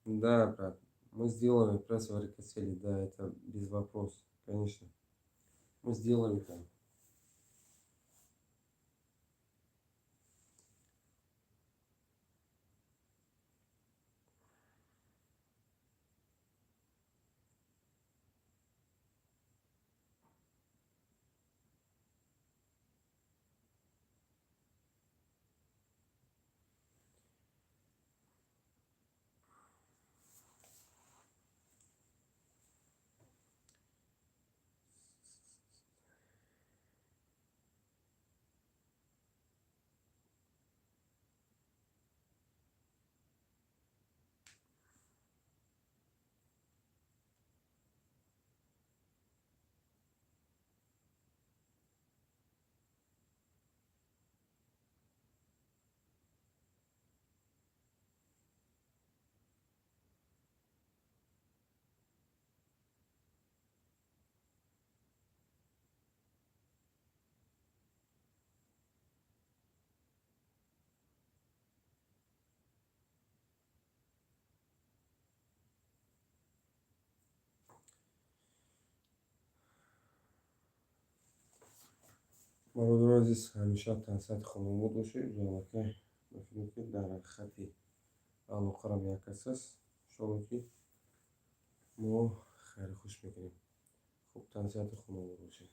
Да, брат, мы сделаем операцию варикоцеле, да, это без вопросов, конечно. Мы сделаем там. Бародарони азиз, ҳамеша тансиҳати хонобод бошед. Ҷалакай мефикрам, ки дар хати алоқарам як кас аст. Иншоалло, ки мо хайру хуш мекунем. Хуб, тансиҳати хонобод бошед.